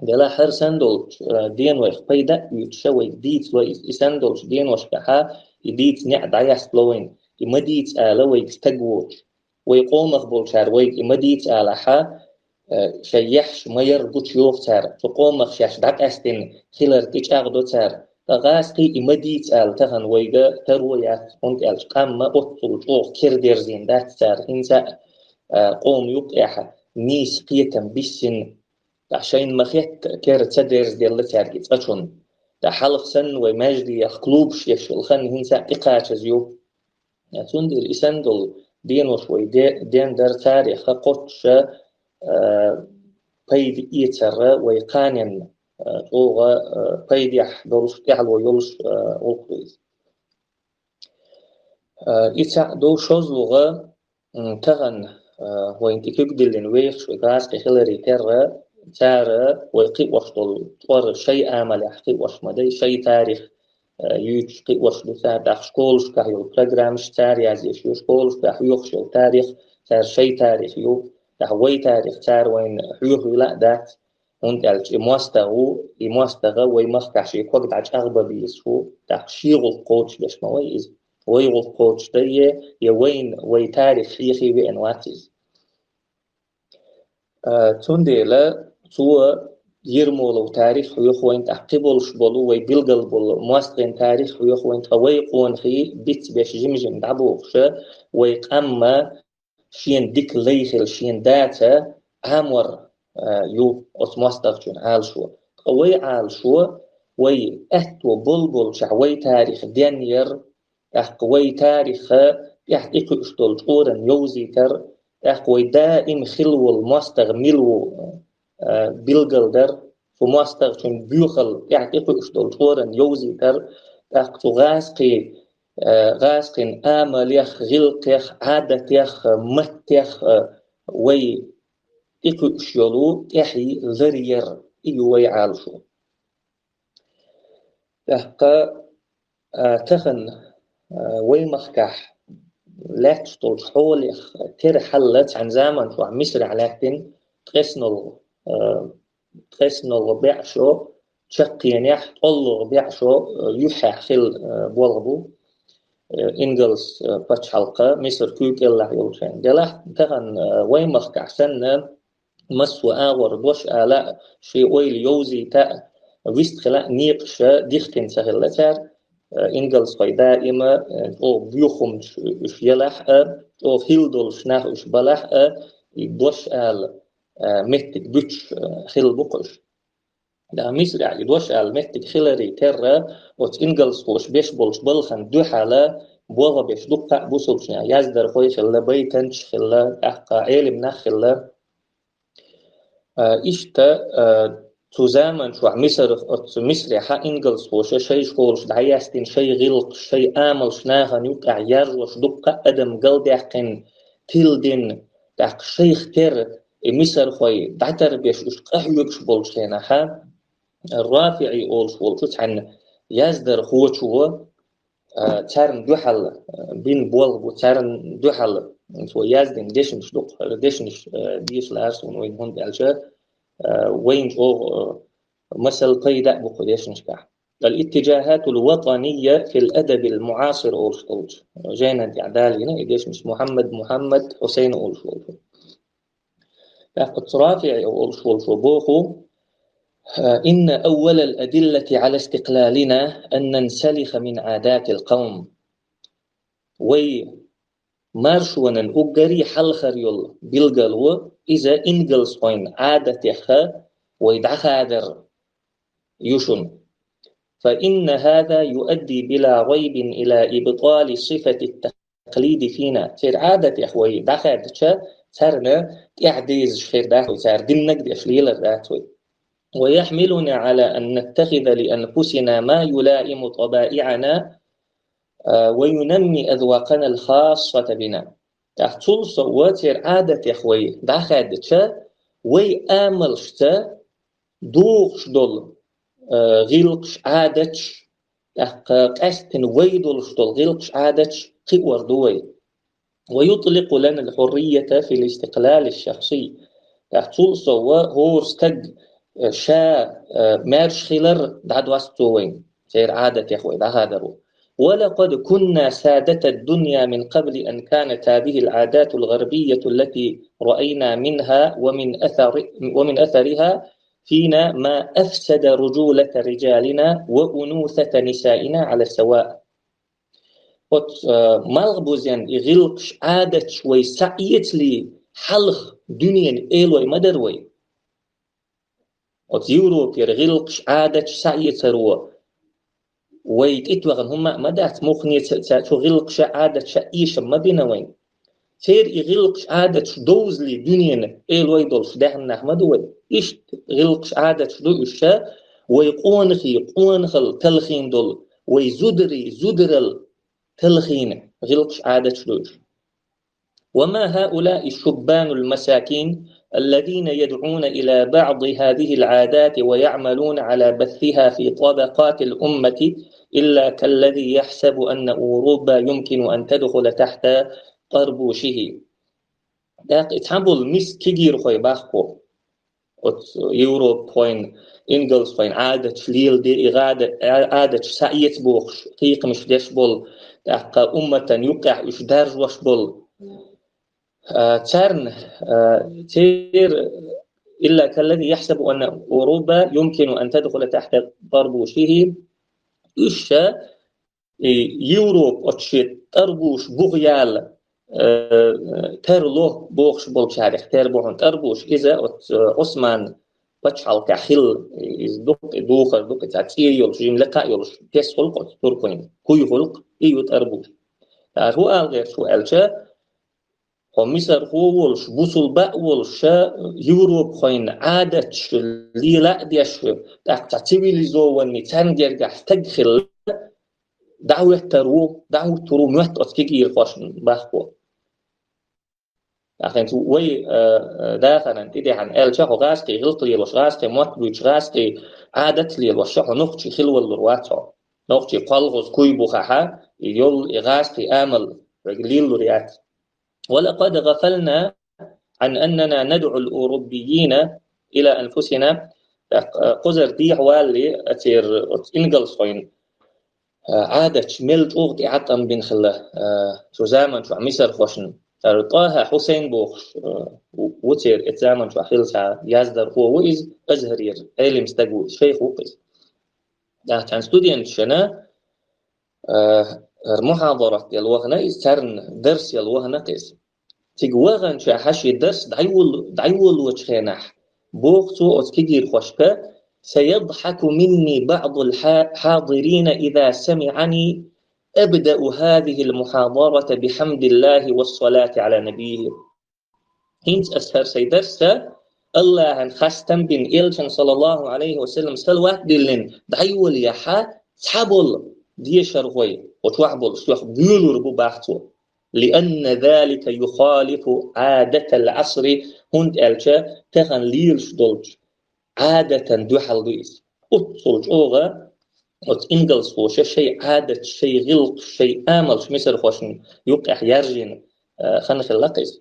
Делахь хӀара санна долчу, а, денойх пайда а оьцуш, вайга дийцало иза. И санна долчу деношкахь и дийца неӀ дӀаястало вайна. И ма дийца ала вайга стаг воцуш. Вай къомах болчара вайга и ма дийца алахь, а, шайн ехьаш ма ярра гучуйоху цара. Цу къомах шаьш дӀакъаьстина хилар тӀечӀагӀдо цара. Ткъа гӀазкхий и ма дийца ала тахана вайга таро яц, хӀунда аьлча къам ма оццул чӀогӀа кера дерзийна дац цара. ХӀинца а, а, къоман юккъехь нийса кхетам биссина, ткъа шайна ма-хетта, кера ца дерзаделла цаьрга и цкъачунна. Ткъа хьалха санна вай маьждигех клубаш еш йолу хан хӀинца а тӀекхачаза ю. Цундела и санна долу денош вай де-, дендар царех кхоччуш, а, пайда эцар вай кханенна, а, чӀогӀа, а, пайдехь долуш, тӀаьхьало йолуш, а, гӀуллакх ду иза. А, и цхьаъ ду. ШозлагӀа, м, тахана, а, вайна тӀе куьг диллина вехаш вай гӀазкхий хиларе терра, цара вай кхиош долу тӀор шайн амалехь кхиош ма дай, шайн тарих, а, юьйцуш кхиош ду цара, тӀаккха школашкахь йолу программаш цара язъеш ю, школашкахь хьоьхуш йолу тарих цара шайн тарих ю, тӀаккха вай тарих цара вайна хьоьхуьйла а дац. ХӀунда аьлча и мостагӀа ву, и мостагӀа вай махкахь шен ког дӀачӀагӀбан безаш ву, тӀаккха шен гӀуллакх кхочушдеш ма вай иза. Вай гӀуллакх кхочушдай, я вайна вай тарих хьехий веана вац иза. А, цундела цо Ермолов тарих хьоьху вайна, тӀаккха кхин болуш болу, вай билгал болу мостагӀийн тарих хьоьху вайна, ткъа вай къонахий бицбеш жим-жим дӀабохуша, вай къам ма шена дика лай хила шена даца Ӏамор, а, ю оцу мостагӀчун Ӏалашо. Ткъа вай Ӏалашо, вай аьтто болу-болчохь вай тарих денъяр, тӀаккха вай тариха тӀехь тӀекхуьуш долу чкъуран йовзийтар, тӀаккха вай даим хила волу мостагӀа мила ву, а, билгалдар, цу мостагӀчун боьхалла тӀехь тӀекхуьуш долу чкъуран йовзийтар, тӀаккха цу гӀазкхий, а, гӀазкхийн амалех, гӀиллакхех, Ӏадатех, маттех, а, вай тӀекхуьуш йолу тӀаьхье ларъяр, и ю вай Ӏалашо. ТӀаккха, а, тахана, а, вай махкахь лаьтташ долчу хьолех тера хьалла цхьана заман чохь Мисарехь лаьттина ткъеснолгӀа, а, ткъеснолгӀа бӀе шо чаккхенехь, ткъолгӀа бӀе шо, а, юьххьехь хилла, а, болх бу, а, ингалс, а, пачхьалкха, Мисар куьйга кӀеллахь йолчу хенахь. Делахь тахана, а, вай махкахь санна, массо а агӀор дош ала а, шен ойла йовзийта а, вистхила а некъаш дихкина ца хилла цара, а, ингалсхой даима, а, чӀогӀа боьха хӀуманаш уьш елахь а, чӀогӀа хилла долуш нах уьш балахь а, и дош ала, а, меттиг буьтуш, а, хилла бу-кх уьш. ТӀаккха Мисарехь и дош ала меттиг хиларе терра, оцу ингалсхоша беш болчу балхана дуьхьала болх беш дуккха а бусалбачу нехан яздархой хилла, байтанчаш хилла, тӀаккха Ӏелим нах хилла. А, иштта, а, цу заман чохь Мисар, оцу Мисарехь ингалсхоша шайн школаш дӀаяьстина, шайн гӀиллакхаш, шайн амалш нахана юккъехь яржош дуккха а адам галдаьккхина, тиладина, тӀаккха шайх тера и мисархой дӀатарбеш уьш къахьоьгуш болчу хенахь, РафиӀи олуш волчу цхьана яздархочо, а, царна дуьхьал, а, бина болх бу, царна дуьхьал цо яздина дешнаш ду-кх, дешнаш, а, деша лаьара суна вайна, хӀунда аьлча, а, вайна чӀогӀа, а, масал, пайда а бу кху дешнашкахь. «Ал-иттиджахатул ватанийя фил адабил муасир» олуш долчу жайнан тӀехь далийна и дешнаш Мухьаммад, Мухьаммад Хьусайн олуш волчу. ТӀаккха цу РафиӀи олуш волчо боху: «إن أول الأدلة على استقلالنا أن ننسلخ من عادات القوم». Вай маршонан уггаре хьалхара йолу билгало иза ингалсхойн Ӏадатех вай дӀахадар ю шуна. فإن هذا يؤدي بلا ريب إلى إبطال صفة التقليد فينا. Церан Ӏадатех вай дӀахаьдча, царна тӀаьхьа дезаш хир дац вай, цара диннаг деш лелар дац вай. ويحملنا على أن نتخذ لأنفسنا ما يلائم طبائعنا، а, وينمي أذواقنا الخاصة بنا. ТӀаккха цул сов церан Ӏадатех вай дӀахаьдча, вай амалшца духуш долу, а, гӀиллакхаш, Ӏадаташ, тӀаккха къаьсттина вай долуш долу гӀиллакхаш, Ӏадаташ кхиор ду вай. ويطلق لنا الحرية في الاستقلال الشخصي. ТӀаккха цул сов хӀора стаг, а, ша, а, маьрша хилар дӀадоссу цо вайна, церан Ӏадатех вай дӀахадаро. ولقد كنا سادة الدنيا من قبل أن كانت هذه العادات الغربية التي رأينا منها ومن أثر، ومن أثرها فينا ما أفسد رجولة رجالنا وأنوثة نسائنا على السواء. Оцу, а, малхбузен и гӀиллакхаш, Ӏадаташ вай схьаэцале хьалха дуьненан элой ма дара вай. Оцу Европера гӀиллакхаш, Ӏадаташ схьаэцаро вай тӀетоьхна хӀума а ма дац, муххале ца, ца, цу гӀиллакхаша, Ӏадаташа эшам ма бина вайна. Церан и гӀиллакхаш, Ӏадаташ довзале дуьненан элой долуш даьхна нах ма ду вай. Иштта гӀиллакхаш, Ӏадаташ ду уьш, вай къонахий къонахалла талхийна долу, вай зударий зударалла талхийна гӀиллакхаш, Ӏадаташ ду уьш. وما هؤلاء الشبان المساكين الذين يدعون إلى بعض هذه العادات ويعملون على بثها في طبقات الأمة إلا كالذي يحسب أن أوروبا يمكن أن تدخل تحت طربوشه. ТӀаккха и цхьаболу миска кегийрхой боху, оцу европахойн, ингалсхойн Ӏадаташ леладе, и гӀада-, Ӏа-, Ӏадаташ схьаэца бохуш, кхайкхамаш деш болу, тӀаккха умматан юккъехь уьш даржош болу. А, царна, а, церан, إلا كالذي يحسب أن أوروبا يمكن أن تدخل تحت طربوشه, уьш ша и Европа оцу шен тӀарбуш буха яла, э, тарло бохуш болчарех тера бу хьуна тӀарбуш. Иза оцу, э, Ӏусман пачхьалкхехь хилла, иза дукха и духар, дукха цхьа цӀе йолуш, жимма лекха а йолуш, тесхьулкх оцу туркойн, куйхьулкх, и ю тӀарбуш. ТӀаккха хӀун ала гӀерташ ву аьлча, хьо мисархо а волуш, бусулба а волуш, ша Европахойн Ӏадаташ лела а деш, тӀаккха цхьа цивилизованный, царна гергахь стаг хилла, дӀахӀоьттур ву, дӀахӀуттур ву моьтту оцу кегийрхошна боху. ТӀаккха хӀинца вай, э, э, дахаран тӀедеана аьлча, хьо гӀазкхий гӀиллакх лелош, гӀазкхий мотт буьйцуш, гӀазкхий Ӏадат лелош, ша хьо нохчи хила валлур вац хьо. Нохчи кхолхаза куй бу хьан, и йолу и гӀазкхий амал вайга лелалур яц. ولقد غفلنا عن أننا ندعو الأوروبيين إلى أنفسنا. ТӀаккха, э, кхузара дехьавалале, ацеран оцу ингалсхойн, э, Ӏадаташ мел чӀогӀа тӀеӀаткъам бина хилла, э, цу заман чохь мисархошна. Цара ТӀахьа Хьусайн бохуш, э, ву-, ву церан, оцу заман чохь хилла цхьа яздархо ву иза, Азхарера Ӏелим стаг ву, шайх ву-кх иза. ТӀаккха цхьана студенташна, э, хӀара мухьадарат яла вахана иза, царна дарс яла вахана-кх иза. Цига ваханчохь хьан шен дарс дӀайолу-, дӀайолочу хенахь, боху цо оцу кегийрхошка: سيضحك مني بعض الح-، الحاضرين إذا سمعني أبدأ هذه المحاضرة بحمد الله والصلاة على نبيه. ХӀинца аса хӀара сайн дарс, Аллахьан хастам бина, элчан, саллаллаху Ӏалайхи ва саллам, салават диллина, дӀайолаяхь, цхьаболу дешархой, оцу чохь болуш, соьх буьйлур бу боху цо. لأن ذلك يخالف عادة العصر, хӀунда аьлча тахана лелаш долчу Ӏадатан дуьхьал ду иза. Оццул чӀогӀа оцу ингалсхоша шайн Ӏадаташ, шайн гӀиллакхаш, шайн амалш мисархошна юккъехь яржийна, а, хан хилла-кх иза.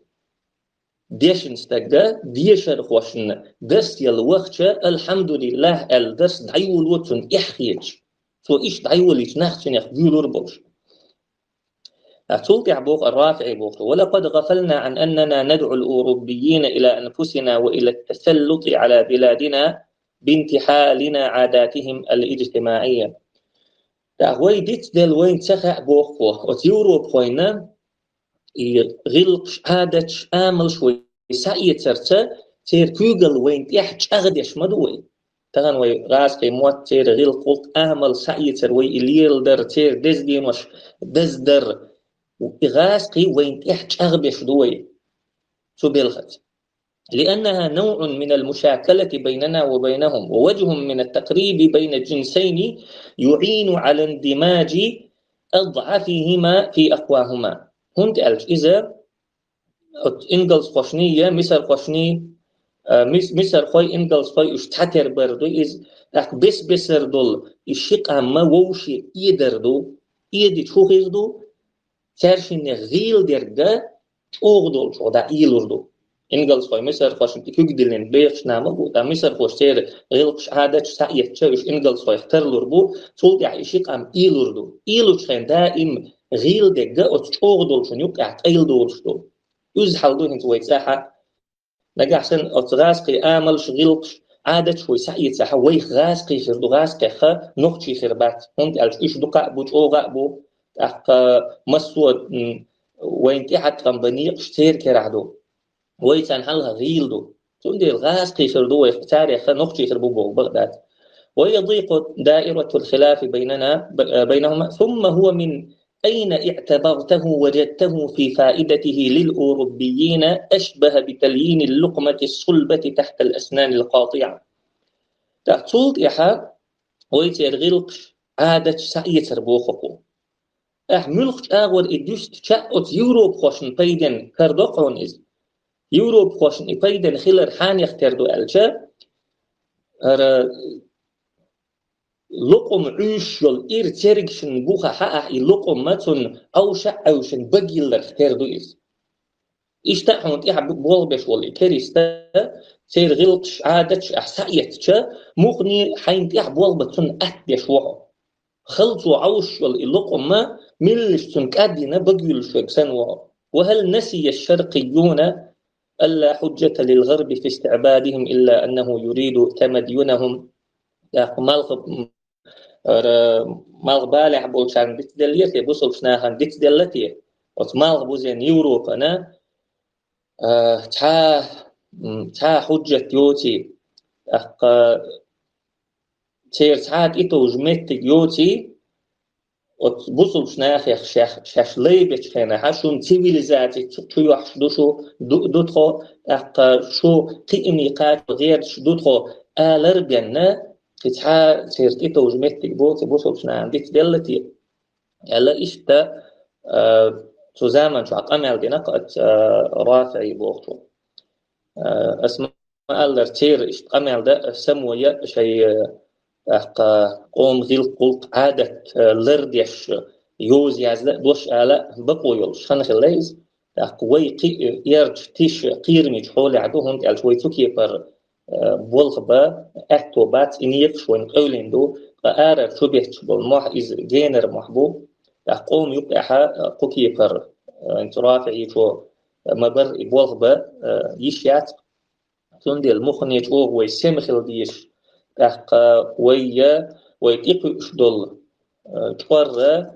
Дешна стага дешархошна дарс яла вахча, «Алхьамдулиллахь» аьлла, дарс дӀайоло цунна эхь хеташ. Цо иштта дӀайолийча, нах цунах буьйлур болуш. Цул тӀехьа боху ар-РафигӀи боху: «ولقد غفلنا عن أننا ندعو الأوروبيين إلى أنفسنا وإلى التسلط على بلادنا بانتحالنا عاداتهم الاجتماعية». ТӀаккха вай дицделла вайна ца хаьа боху оцу европахойна и гӀиллакхаш, Ӏадаташ, амалш вай схьаэцарца, церан куьйгалла вайна тӀехь чӀагӀдеш ма ду вай. Тахана вай гӀазкхийн мотт, церан гӀиллакх-гӀуллакх, амал схьаэцар, вай и леладар, церан деза денош даздар, и гӀазкхий вайна тӀехь чӀагӀбеш ду вай цу белхаца. لأنها نوع من المشاكلة بيننا وبينهم، ووجه من التقريب بين جنسين يعين على اندماج أضعفهما في أقواهما. ХӀунда аьлча иза оцу ингалсхошний я мисархошний, а, мис-, мисархой, ингалсхой уьш цхьатерра бар ду иза, тӀаккха бес-бесара долу и ши къам ма вовшийн эдар ду, эдича хӀун хир ду, цаьршиннех гӀийла дерг а чӀогӀа долчух дӀаийлур ду. Ингалсхой мисархошна тӀе куьг диллина бехаш нах ма бу, ткъа мисархоша церан гӀиллакхаш, Ӏадаташ схьаэцча, уьш ингалсхойх тарлур бу, цул тӀаьхьа и ши къам ийлур ду. Ийлучу хенахь даим гӀийла дерг а оцу чӀогӀа долчун юккъехь къайладолуш ду. Иза хьал ду хӀинца вай цӀахь а. Нагахь санна оцу гӀазкхийн амалш, гӀиллакхаш, Ӏадаташ вай схьаэцахь, вайх гӀазкхий хир ду, гӀазкхех нохчий хир бац. ХӀунда аьлча уьш дукха а бу, чӀогӀа а бу, тӀаккха массо а, м, вайна тӀехьа тӀам бан некъаш церан керахь ду. Вай царна хьалха гӀийла ду. Цундела гӀазкхий хир ду вайх, царех нохчий хир бу боху бакъ дац. ويضيق دائرة الخلاف بيننا، ب-، بينهما، ثم هو من أين اعتبرته وجدته في فائدته للأوروبيين أشبه بتليين اللقمة الصلبة تحت الأسنان القاطعة. ТӀаккха цул тӀаьхьа вай церан гӀиллакхаш, Ӏадаташ схьаэцар боху-кх. Ахь муьлхачу агӀор и дуьстича а оцу европахошна пайденна карадо-кх хьуна иза. Европахошна и пайденна хилар хьанех тера ду аьлча, хӀара лукъам Ӏуьйшуш йолу ира цергашна гуха хьаахь, и лукъам а цунна Ӏовша а Ӏовшина багйилларх тера ду иза. Иштта а хьуна тӀехь бу-, болх беш волу и кериста, церан гӀиллакхаш, Ӏадаташ ахь схьаэцча, муххале хьайна тӀехь болх бан цунна атта деш ву хьо. Хала цо Ӏовшуш йолу и лукъам а меллаша цунна кӀадйина багйуьллуш верг санна ву хьо. وهل نسي الشرقيون ألا حجة للغرب في استعبادهم إلا أنه يريد تمدينهم. ТӀаккха малх ара, малхбалехь болчарна дицделла те, бусалбачу нахана дицделла те, оцу малхбузен Европана, а, цхьа, м, цхьа хьуджат йоций, тӀаккха церан цхьа а тӀетовжа меттиг йоций, оцу бусалбачу нахех шаьш, шаьш лайбечу хенахь, шуна цивилизаци чу, чу йохьуш ду шу, ду, ду тхо, тӀаккха шу кхиъний кхачо гӀерташ ду тхо, алар а бенна, кхин цхьа а церан тӀетовжа меттиг боцу бусалбачу нахана дицделла те? Аьлла иштта, а, цу заман чохь къамел дина-кх оцу, а, РафигӀи бохучо. А, ас ма-, ма-аллара, церан иштта къамел дан а, само ян а шайн, а, тӀаккха къоман гӀиллакх-гӀуллакх, Ӏадат, а, лардеш, йоза яздан а дош ала а бакъо йолуш хан хилла иза. ТӀаккха вай кхин а эрча, тиша, кхерамечу хьолехь ду, хӀунда аьлча вай цу кепара, а, болх бан аьтто бац, и некъаш вайна къевлина ду, ткъа арара чу бетташ болу мохь иза генара мохь бу. ТӀаккха къоман юккъехь, а, кху кепара, а, РафигӀичо ма-барра и болх бан, а, йиш яц. Цундела муххале чӀогӀа вай сема хила дезаш, тӀаккха вай я, вай тӀекхуьуш долу, э, чкъор а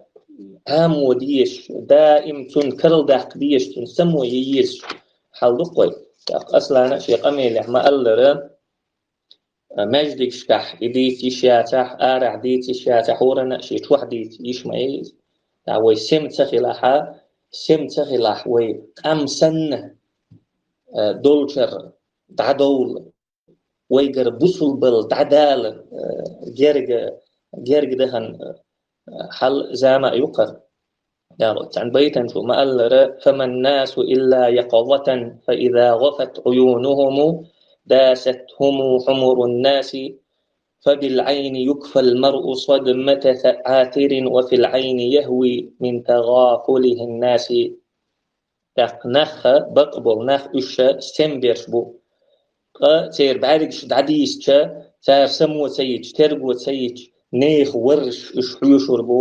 Ӏамо дезаш, даим цунна карладаккха дезаш, цунна само ян езаш хьал ду-кх вай. ТӀаккха Аслана а шен къамелехь ма-аллара, э, маьждигашкахь и дийца йиш яцахь, арахь дийца йиш яцахь, хӀоранна а шен чохь дийца йиш ма яй иза. ТӀаккха вай сема ца хилахь, сема ца хилахь, вай къам санна, э, долчара дӀадовла, вайгара бусулбалла дӀадала, э, герга, герга дахана, э, хьал, зама а ю-кх хӀара. ДагӀо цхьана байтанчо ма-аллара: «فما الناس إلا يقظة، فإذا غفت عيونهم داستهم حمر الناس، فبالعين يكفى المرء صدمة عاثر، وفي العين يهوي من تغافله الناس». ТӀаккха нах, бакъболу нах уьш сема берш бу. Ткъа церан бӀаьргаш дӀадийцича, цара само ца йича, терго ца йича, нехан варраш уьш хьоьшур бу.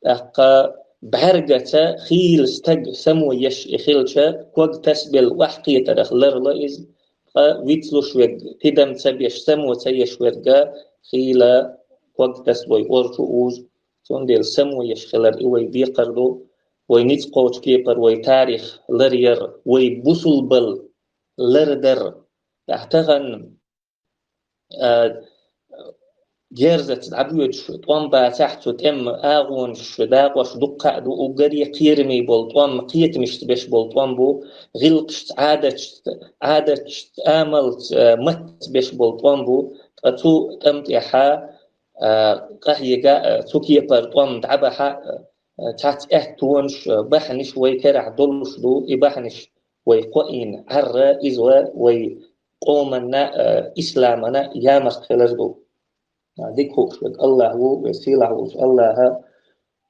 ТӀаккха бӀаьргаца хийла стаг само еш и хилча, ког тасбелла охьакхетарах ларло иза, ткъа вицлуш верг, тидам ца беш, само ца еш верга хийла ког тасбой орчу уж. Цундела само еш хилар и вай декхар ду, вай ницкъ кхочу кепара вай тарих ларъяр, вай бусулбал лардар. Ахьа тахана а, герзаца дӀабоьдуш тӀом бацахь, цу тӀеман агӀонаш, дакъош дуккха а ду, уггаре кхераме болу тӀом, кхетамашца беш болу тӀом бу, гӀиллакхашца, Ӏадаташца, Ӏадаташца, амалца, а, маттаца беш болу тӀом бу, ткъа цу тӀам тӀехьа, а, къахьега, а, цу кепара тӀом дӀабахьа, а, цхьацца аьттонаш, а, бахьанаш вай карахь долуш ду, и бахьанаш вай кхоийна Ӏарра, иза вай къоманна, а, исламана ямарт хилар ду. А, дика хууш верг АллахӀ ву, веза-сийлахь волчу АллахӀа,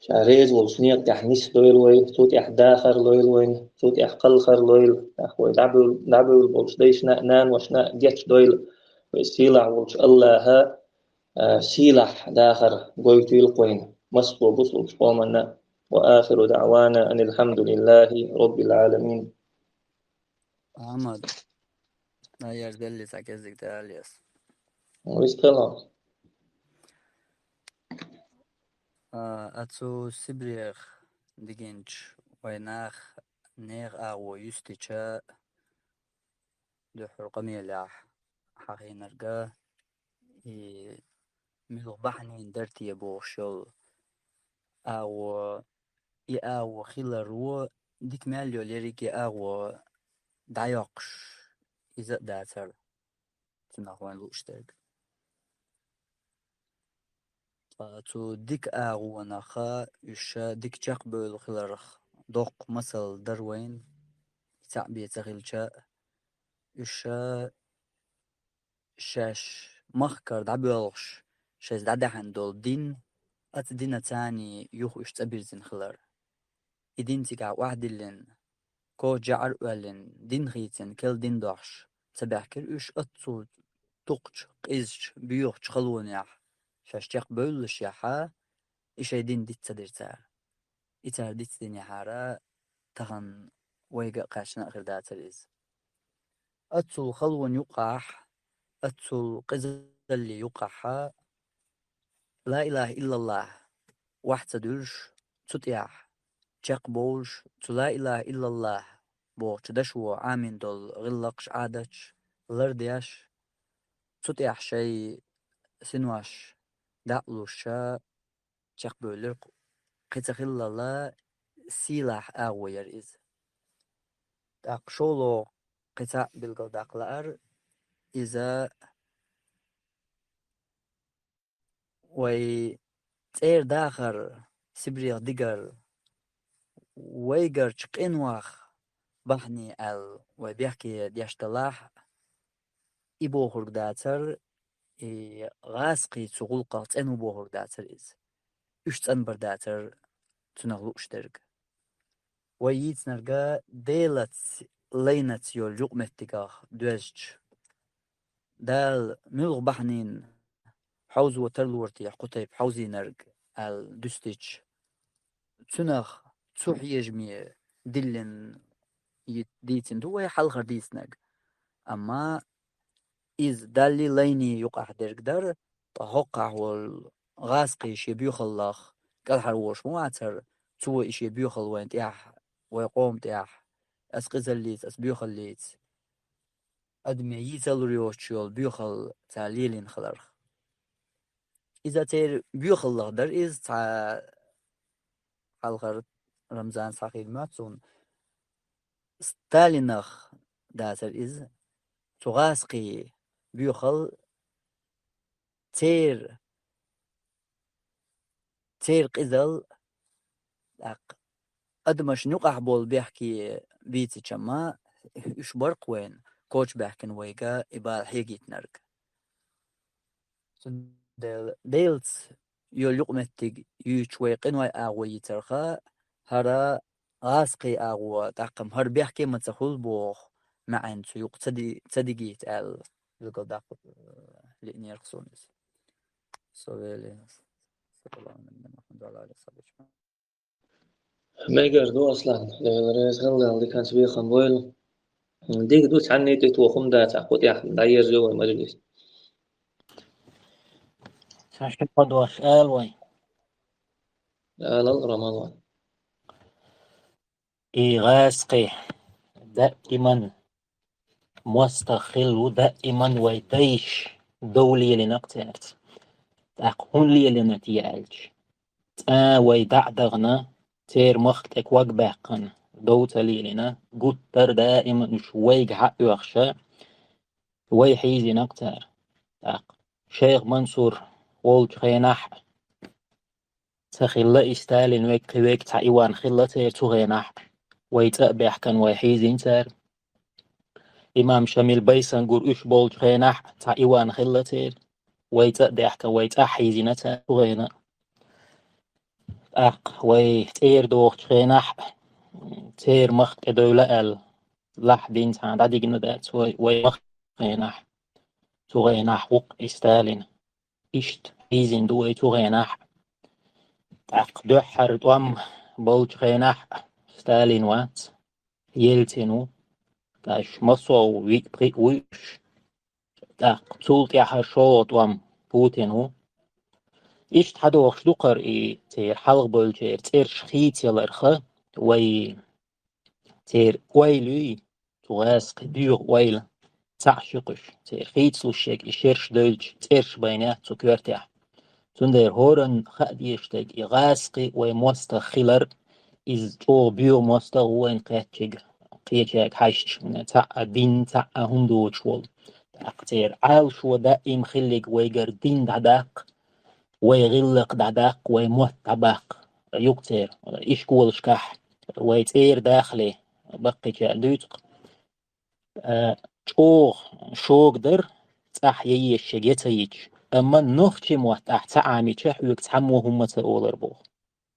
ша реза волчу некъа тӀехь нисдойла вай, цу тӀехь дахар лойла вайна, цу тӀехь кхалхар лойла, тӀаккха вай дӀабуьл-, дӀабуьйлу болчу дайшна а, наношна а гечдойла, веза-сийлахь волчу АллахӀа, а, сийлахь дахар гойтийла кхойна, массо бусулчу къоманна. Ва ахиру даъвана анил хьамдулиллахи роббил Ӏаламин. Ахьмад, ай ярделли цхьа кеззиг тӀе алес. Вистхила. А, оцу Сибрех дигинчу вай нах нехан агӀо юьстича дуьххьара къамелехь хьахийнарга, и муьлха бахьанийн дара те бохуш йолу агӀо, и агӀо хиларо дика мел йолу ерриге агӀо дӀайоккхуш, иза а дацара цунах вайн лууш дерг. Ткъа цу дика агӀонаха уьш ша дика чекхбевлла хиларх доккха масал дара вайн, и цхьаъ бен ца хилча а, уьш ша шаьш махкара дӀабоьлхуш, шайца дӀадаьхьна долу дин, оцу дина царний юха уьш цӀа бирзина хилар. И дин цигахь охьадиллина, коча жаӀар а оьллина, дин хийцина, керла дин дохьуш ца баьхкира уьш оццул тукхачу, къизачу, боьхачу халонехь, шаьш чекхбевллашехьа, и шайн дин диц ца дира цара. И цара диц динехьара, тахана вайга а кхаьчна а хир дацара иза. Оццул халонан юкъахь, оццул къизаллин юкъахьа, ла илаха иллаллахӀ охьа ца дуьллуш, цу тӀехь чекхбовлуш, цу ла илаха иллаллахӀ бохучу дашо Ӏамийна долу гӀиллакхаш, Ӏадаташ лардеш, цу тӀехь шайн синош дӀа а луш, чекхбевллира кху-, кхин ца хиллал а сийлахь агӀо яра иза. ТӀаккха шолгӀа кхин цхьаъ билгалдаккха лаьара, иза вай цӀера дахар, Сибрех дигар, вайгарчу къинойх бахьане аьлла, вай бехке деш далахь, и бохург дацара, и гӀазкхий цу гӀуллакхах цӀена ву бохург дацара иза. Уьш цӀанбар дацара цунах лууш дерг. Вай йийцинарг Делаца, лайнаца йолу юкъаметтигах доьзча, Дала муьлха бахьанийн хьовзо тарлора те кху тайпа хьовзийнарг аьлла дуьстича, цунах цу хьежаме диллина йи-, дийцина ду вай хьалхара дийцинарг. Амма иза Даллий, лайний юкъахь дерг дара, ткъа хӀокхахь волу гӀазкхий шен боьхаллах кӀелхьарволуш ма вацара, цо и шен боьхалла вайн тӀехь, вай къоман тӀехь, ас къизаллица, ас боьхаллица, адаме йийца лур йоцуш йолу боьхалла цара лелийна хиларх. Иза церан боьхаллах дара иза, цхьа хьалхара Рамзан схьахийна моьтту суна. Сталинах дацара иза. Цу гӀазкхий боьхалла церан, церан къизалла, тӀаккха адамашна юкъахь болу бехке бийцича-м, уьш бара-кх вайна кочабаьхкина вайга и бала хьегийтинарг. Цундела Делаца йолу юкъаметтиг юьйцуш вай къинойн агӀо йийцарх, хӀара гӀазкхийн агӀо, тӀаккха-м хӀара бехке ма ца хуьлу боху маьӀна цу юкъа ца ди-, ца дигийта аьлла, билгалдаккха лиънера-кх суна иза. Со вели. Саллаллаху Ӏала Мухаммад ва Ӏала алихи ва сахьбихи. Мегар ду, Аслан, Дала реза хилла, Дала диканца бекхам бойла. Дика ду, цхьанне тӀе тоха хӀума дац, кху тӀехь дӀаерзайо вай мажлис. Цхьа ши-кхо дош ала вай. Алал, Рамазан. И гӀаскхи даиман мостагӀа хилла ву, даиман вай дайша дов лелийнакх цаьрца. ТӀаккха хӀунда лелийна те аьлча, цкъа вай дӀа а дахана, церан махка тӀе ког баьккхина дов ца лелийна, гуттар а даиман уьш вайга хьаоьхуш, вай хьийзийнакх цара. ТӀаккха шайх Мансур волчу хенахь а ца хилла и Сталин, вега кхин вега цхьа Иван хилла церан цу хенахь а, вай цӀа а баьхкина, вай хьийзийна цара. Имам Шамил, Байсангур уьш болчу хенахь а цхьа Иван хилла церан, вай цӀа а баьхкина, вай цӀа а хьийзийна цара цу хенахь а. ТӀаккха вай цӀера дохучу хенахь а церан махка тӀедевлла аьлла, лахьа дин цхьа дӀадигна дац вай, вай махка хенахь а, цу хенахь а ву-кх и Сталин. Иштта хьийзина ду вай цу хенахь а. ТӀаккха дуьххьара тӀом болчу хенахь а Сталин вац, Ельцин ву, тӀаккха массо а виъ-пхиъ вуй уьш. ТӀаккха цул тӀаьхьа шолгӀа тӀом Путин ву. Иштта хьадохуш ду-кх хӀара и церан хьалха бевллачеран цӀераш хийца яларх, вай церан ойла юй, цу гӀаскхи боьха ойла, цхьаъ ши кхуьш, церан хийцалуш ерг и шераш девллачу цӀераш байна яц цу коьртехь. Цундела хӀоранна хаа дезаш дерг и гӀаскхи вай мостагӀа хилар, иза чӀогӀа боьха мостагӀа ву вайна кхаьчнарг, кхечаьрга хьаьжча, цхьаъ а дин, цхьаъ а хӀума доцуш волу. ТӀаккха церан Ӏалашо даим хилларг вайгара дин дӀадаккха, вай гӀиллакх дӀадаккха, вай мотт дӀабаккха. Ю-кх церан ишколашкахь вай цӀера дахале, баккхийчара дуьйцу-кх. Э, чӀогӀа шога дара, цӀахь ян езаш ерг ян ца йитча. Амма нохчийн мотт ахь ца Ӏамийча, хьоьга цхьаммо хӀумма ца олура боху.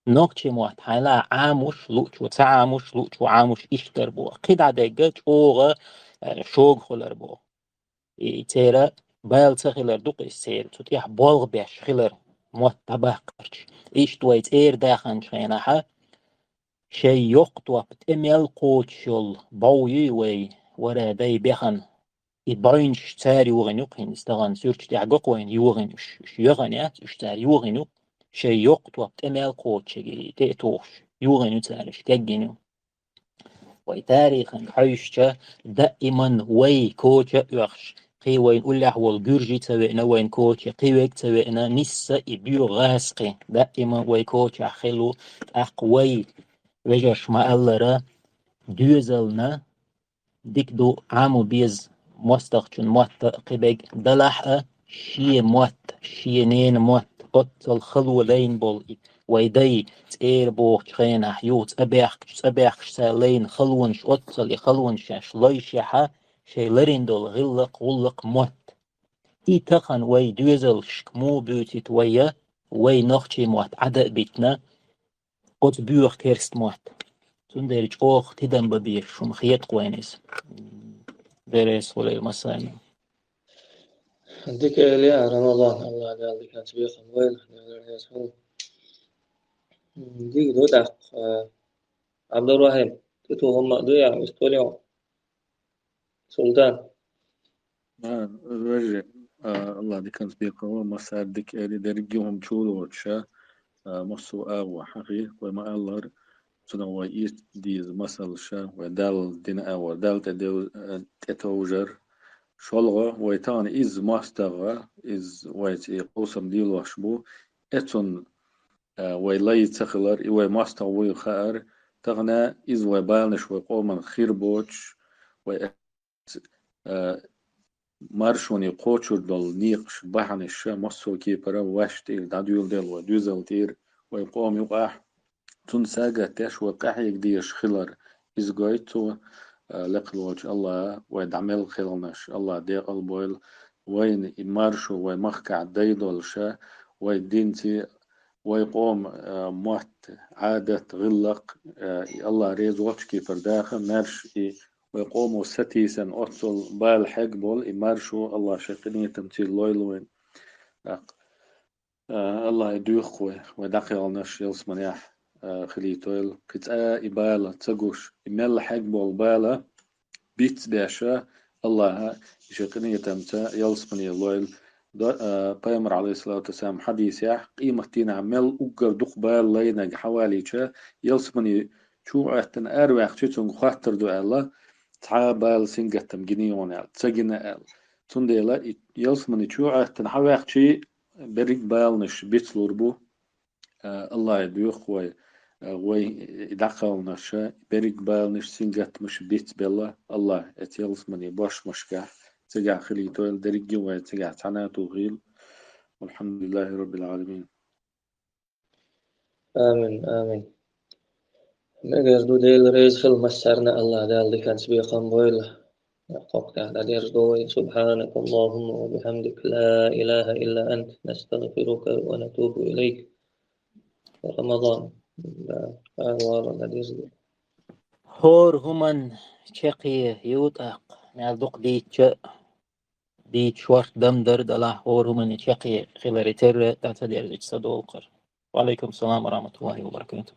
Нохчийн мотт хьайна Ӏамош, луучо ца Ӏамош, луучо Ӏамош, иштта дара боху. КхидӀа дерг чӀогӀа, э, шога хуьлура боху. И церан бала ца хилар ду-кх иза, церан цу тӀехь болх беш хилар, мотт дӀабаккхарчу. Иштта вай цӀера даханчу хенахь а, шайн йоккха топ тӀе мел кхочуш йолу бӀов юй вай, вара дай бехана. И бӀовнаш цара йогӀийна ю-кх хӀинца, тахана суьрташ тӀехь го-кх вайна йогӀийна уьш, уьш йоьхна яц, уьш цара йогӀийна ю-кх. Шайн йоккха топ тӀе мел кхочуш, и тӀе а тухуш, йогӀийна ю цара, уьш кегйина ю. Вай тариханга хьаьжча, даиман вай коча а оьхуш, кхин вайна уллехь волу гуьржи ца веана, вайна коча кхин верг ца веана, нисса и боьха гӀаскхи даиман вай кочахь хилла ву, тӀаккха вай, вежарша ма-аллара, доьзална дика ду, Ӏамо беза мостагӀчун мотт а, кхин берг далахь а, шен мотт, шен ненан мотт, оццал хало лайна болу и вай дай цӀера бохучу хенахь, юха цӀа баьхкича, цӀа баьхкича цара лайна халонаш, оццал и халонаш шаьш лойшехь а, шайн ларийна долу гӀиллакх, гӀуллакх, мотт. И тахана вай доьзалшка муха буьйцийта вай, вай нохчийн мотт Ӏада а битина, оцу боьха керста мотт. Цундела чӀогӀа тидам бан безаш хӀума хета-кх вайна иза. Берригаш хуьлийла массарна. Дика элира, Рамазан, Алла Дала диканца бекхам бойла, Дала реза хуьлда. Дика ду тӀаккха, э, Абдурахим, тӀе тоха хӀума ду я, история? Султан. А, вежарий, а, Алла диканца бекхам бойла, массара дика элира, дерриге а хӀума чулоцуш, а, массо а агӀо хьахийра, вай ма-аллара, цунах вай эца деза масалш, вай Далла дина агӀор, Далла тӀе дев-, а, тӀетовжар. ШолгӀа, вай тахана изза мостагӀа, изза вайца и къовсам лелош бу, эцунна, а, вай лай ца хилар, и вай мостагӀа вуй хаар, тахана изза вай баланаш вай къоман хир боцуш, вай э, маршоне кхочур долу некъаш, бахьанаш массо а кепара вайшна тӀера дӀадоьладелла вай доьзал тӀера, вай къома юкъахь. Цунна сагатдеш вай къахьега дезаш хилар, иза гойту цо, э, лекха волчу Аллаха, вай дӀа мел кхелхинарш, Аллаха декъал бойла, вайна и маршо вай махкахь дай долуша, вай динций, вай къома, э, мотт, Ӏадат, гӀиллакх, э, и Аллаха реза волчу кепара даха, маьрша и вай къомо сатийсана оццул бала хьегна болу и маршо, Аллаха шайн къинхетамца лойла вайна. ТӀаккха, а, Аллаха и доьху вай, вай дӀакхелхинарш ялсаманехь, а, хилийтойла, кхин цкъа и бала ца гуш, и мел хьегболу бала, бицбеш, Аллаха, и шен къинхетамца ялсамане лойла. До-, а, Пайхамар, алейхиссалату вассалам, хьадисехь, къематдийнахь мел уггар дукха бала лайнарг хьавалийча, ялсамане чу Ӏоьттина араваьхча, цуьнга хоттур ду аьлла, цхьа а бала, сингаттам гиний хьуна аьлла, ца гина аьлла. Цундела и ялсамане чу Ӏоьттина хьаваьхча, берриг баланаш бицлур бу. А, Аллахе доьху вай, а, вай и дӀакхалнарш, берриг баланаш, сингаттамаш бицбелла Аллах, эцу ялсамане бошмашкахь, цигахь хилийтойла дерриге а вай, цигахь цхьаьна а тухийла. Валхьамдулиллахи Раббил Ӏаламин. Амин, амин. Мегар ду, Дела реза хила массарна, Аллах Дала диканца бекхам бойла. Кхокхтехь дӀадерзадо вай. سبحانك اللهم وبحمدك، لا إله إلا أنت، نستغفرك ونتوب إليك. Рамадан, да, агӀор дӀадерзадо. ХӀора хӀуманна чаккхе ю тӀаккха, мел дукха дийцча а, дийцча шортта дам дар, делахь хӀора хӀуманна чаккхе хиларе терра дӀа ца дерзича са долу хӀара. Ва алейкум салам ва рахматуллахи ва баракатух.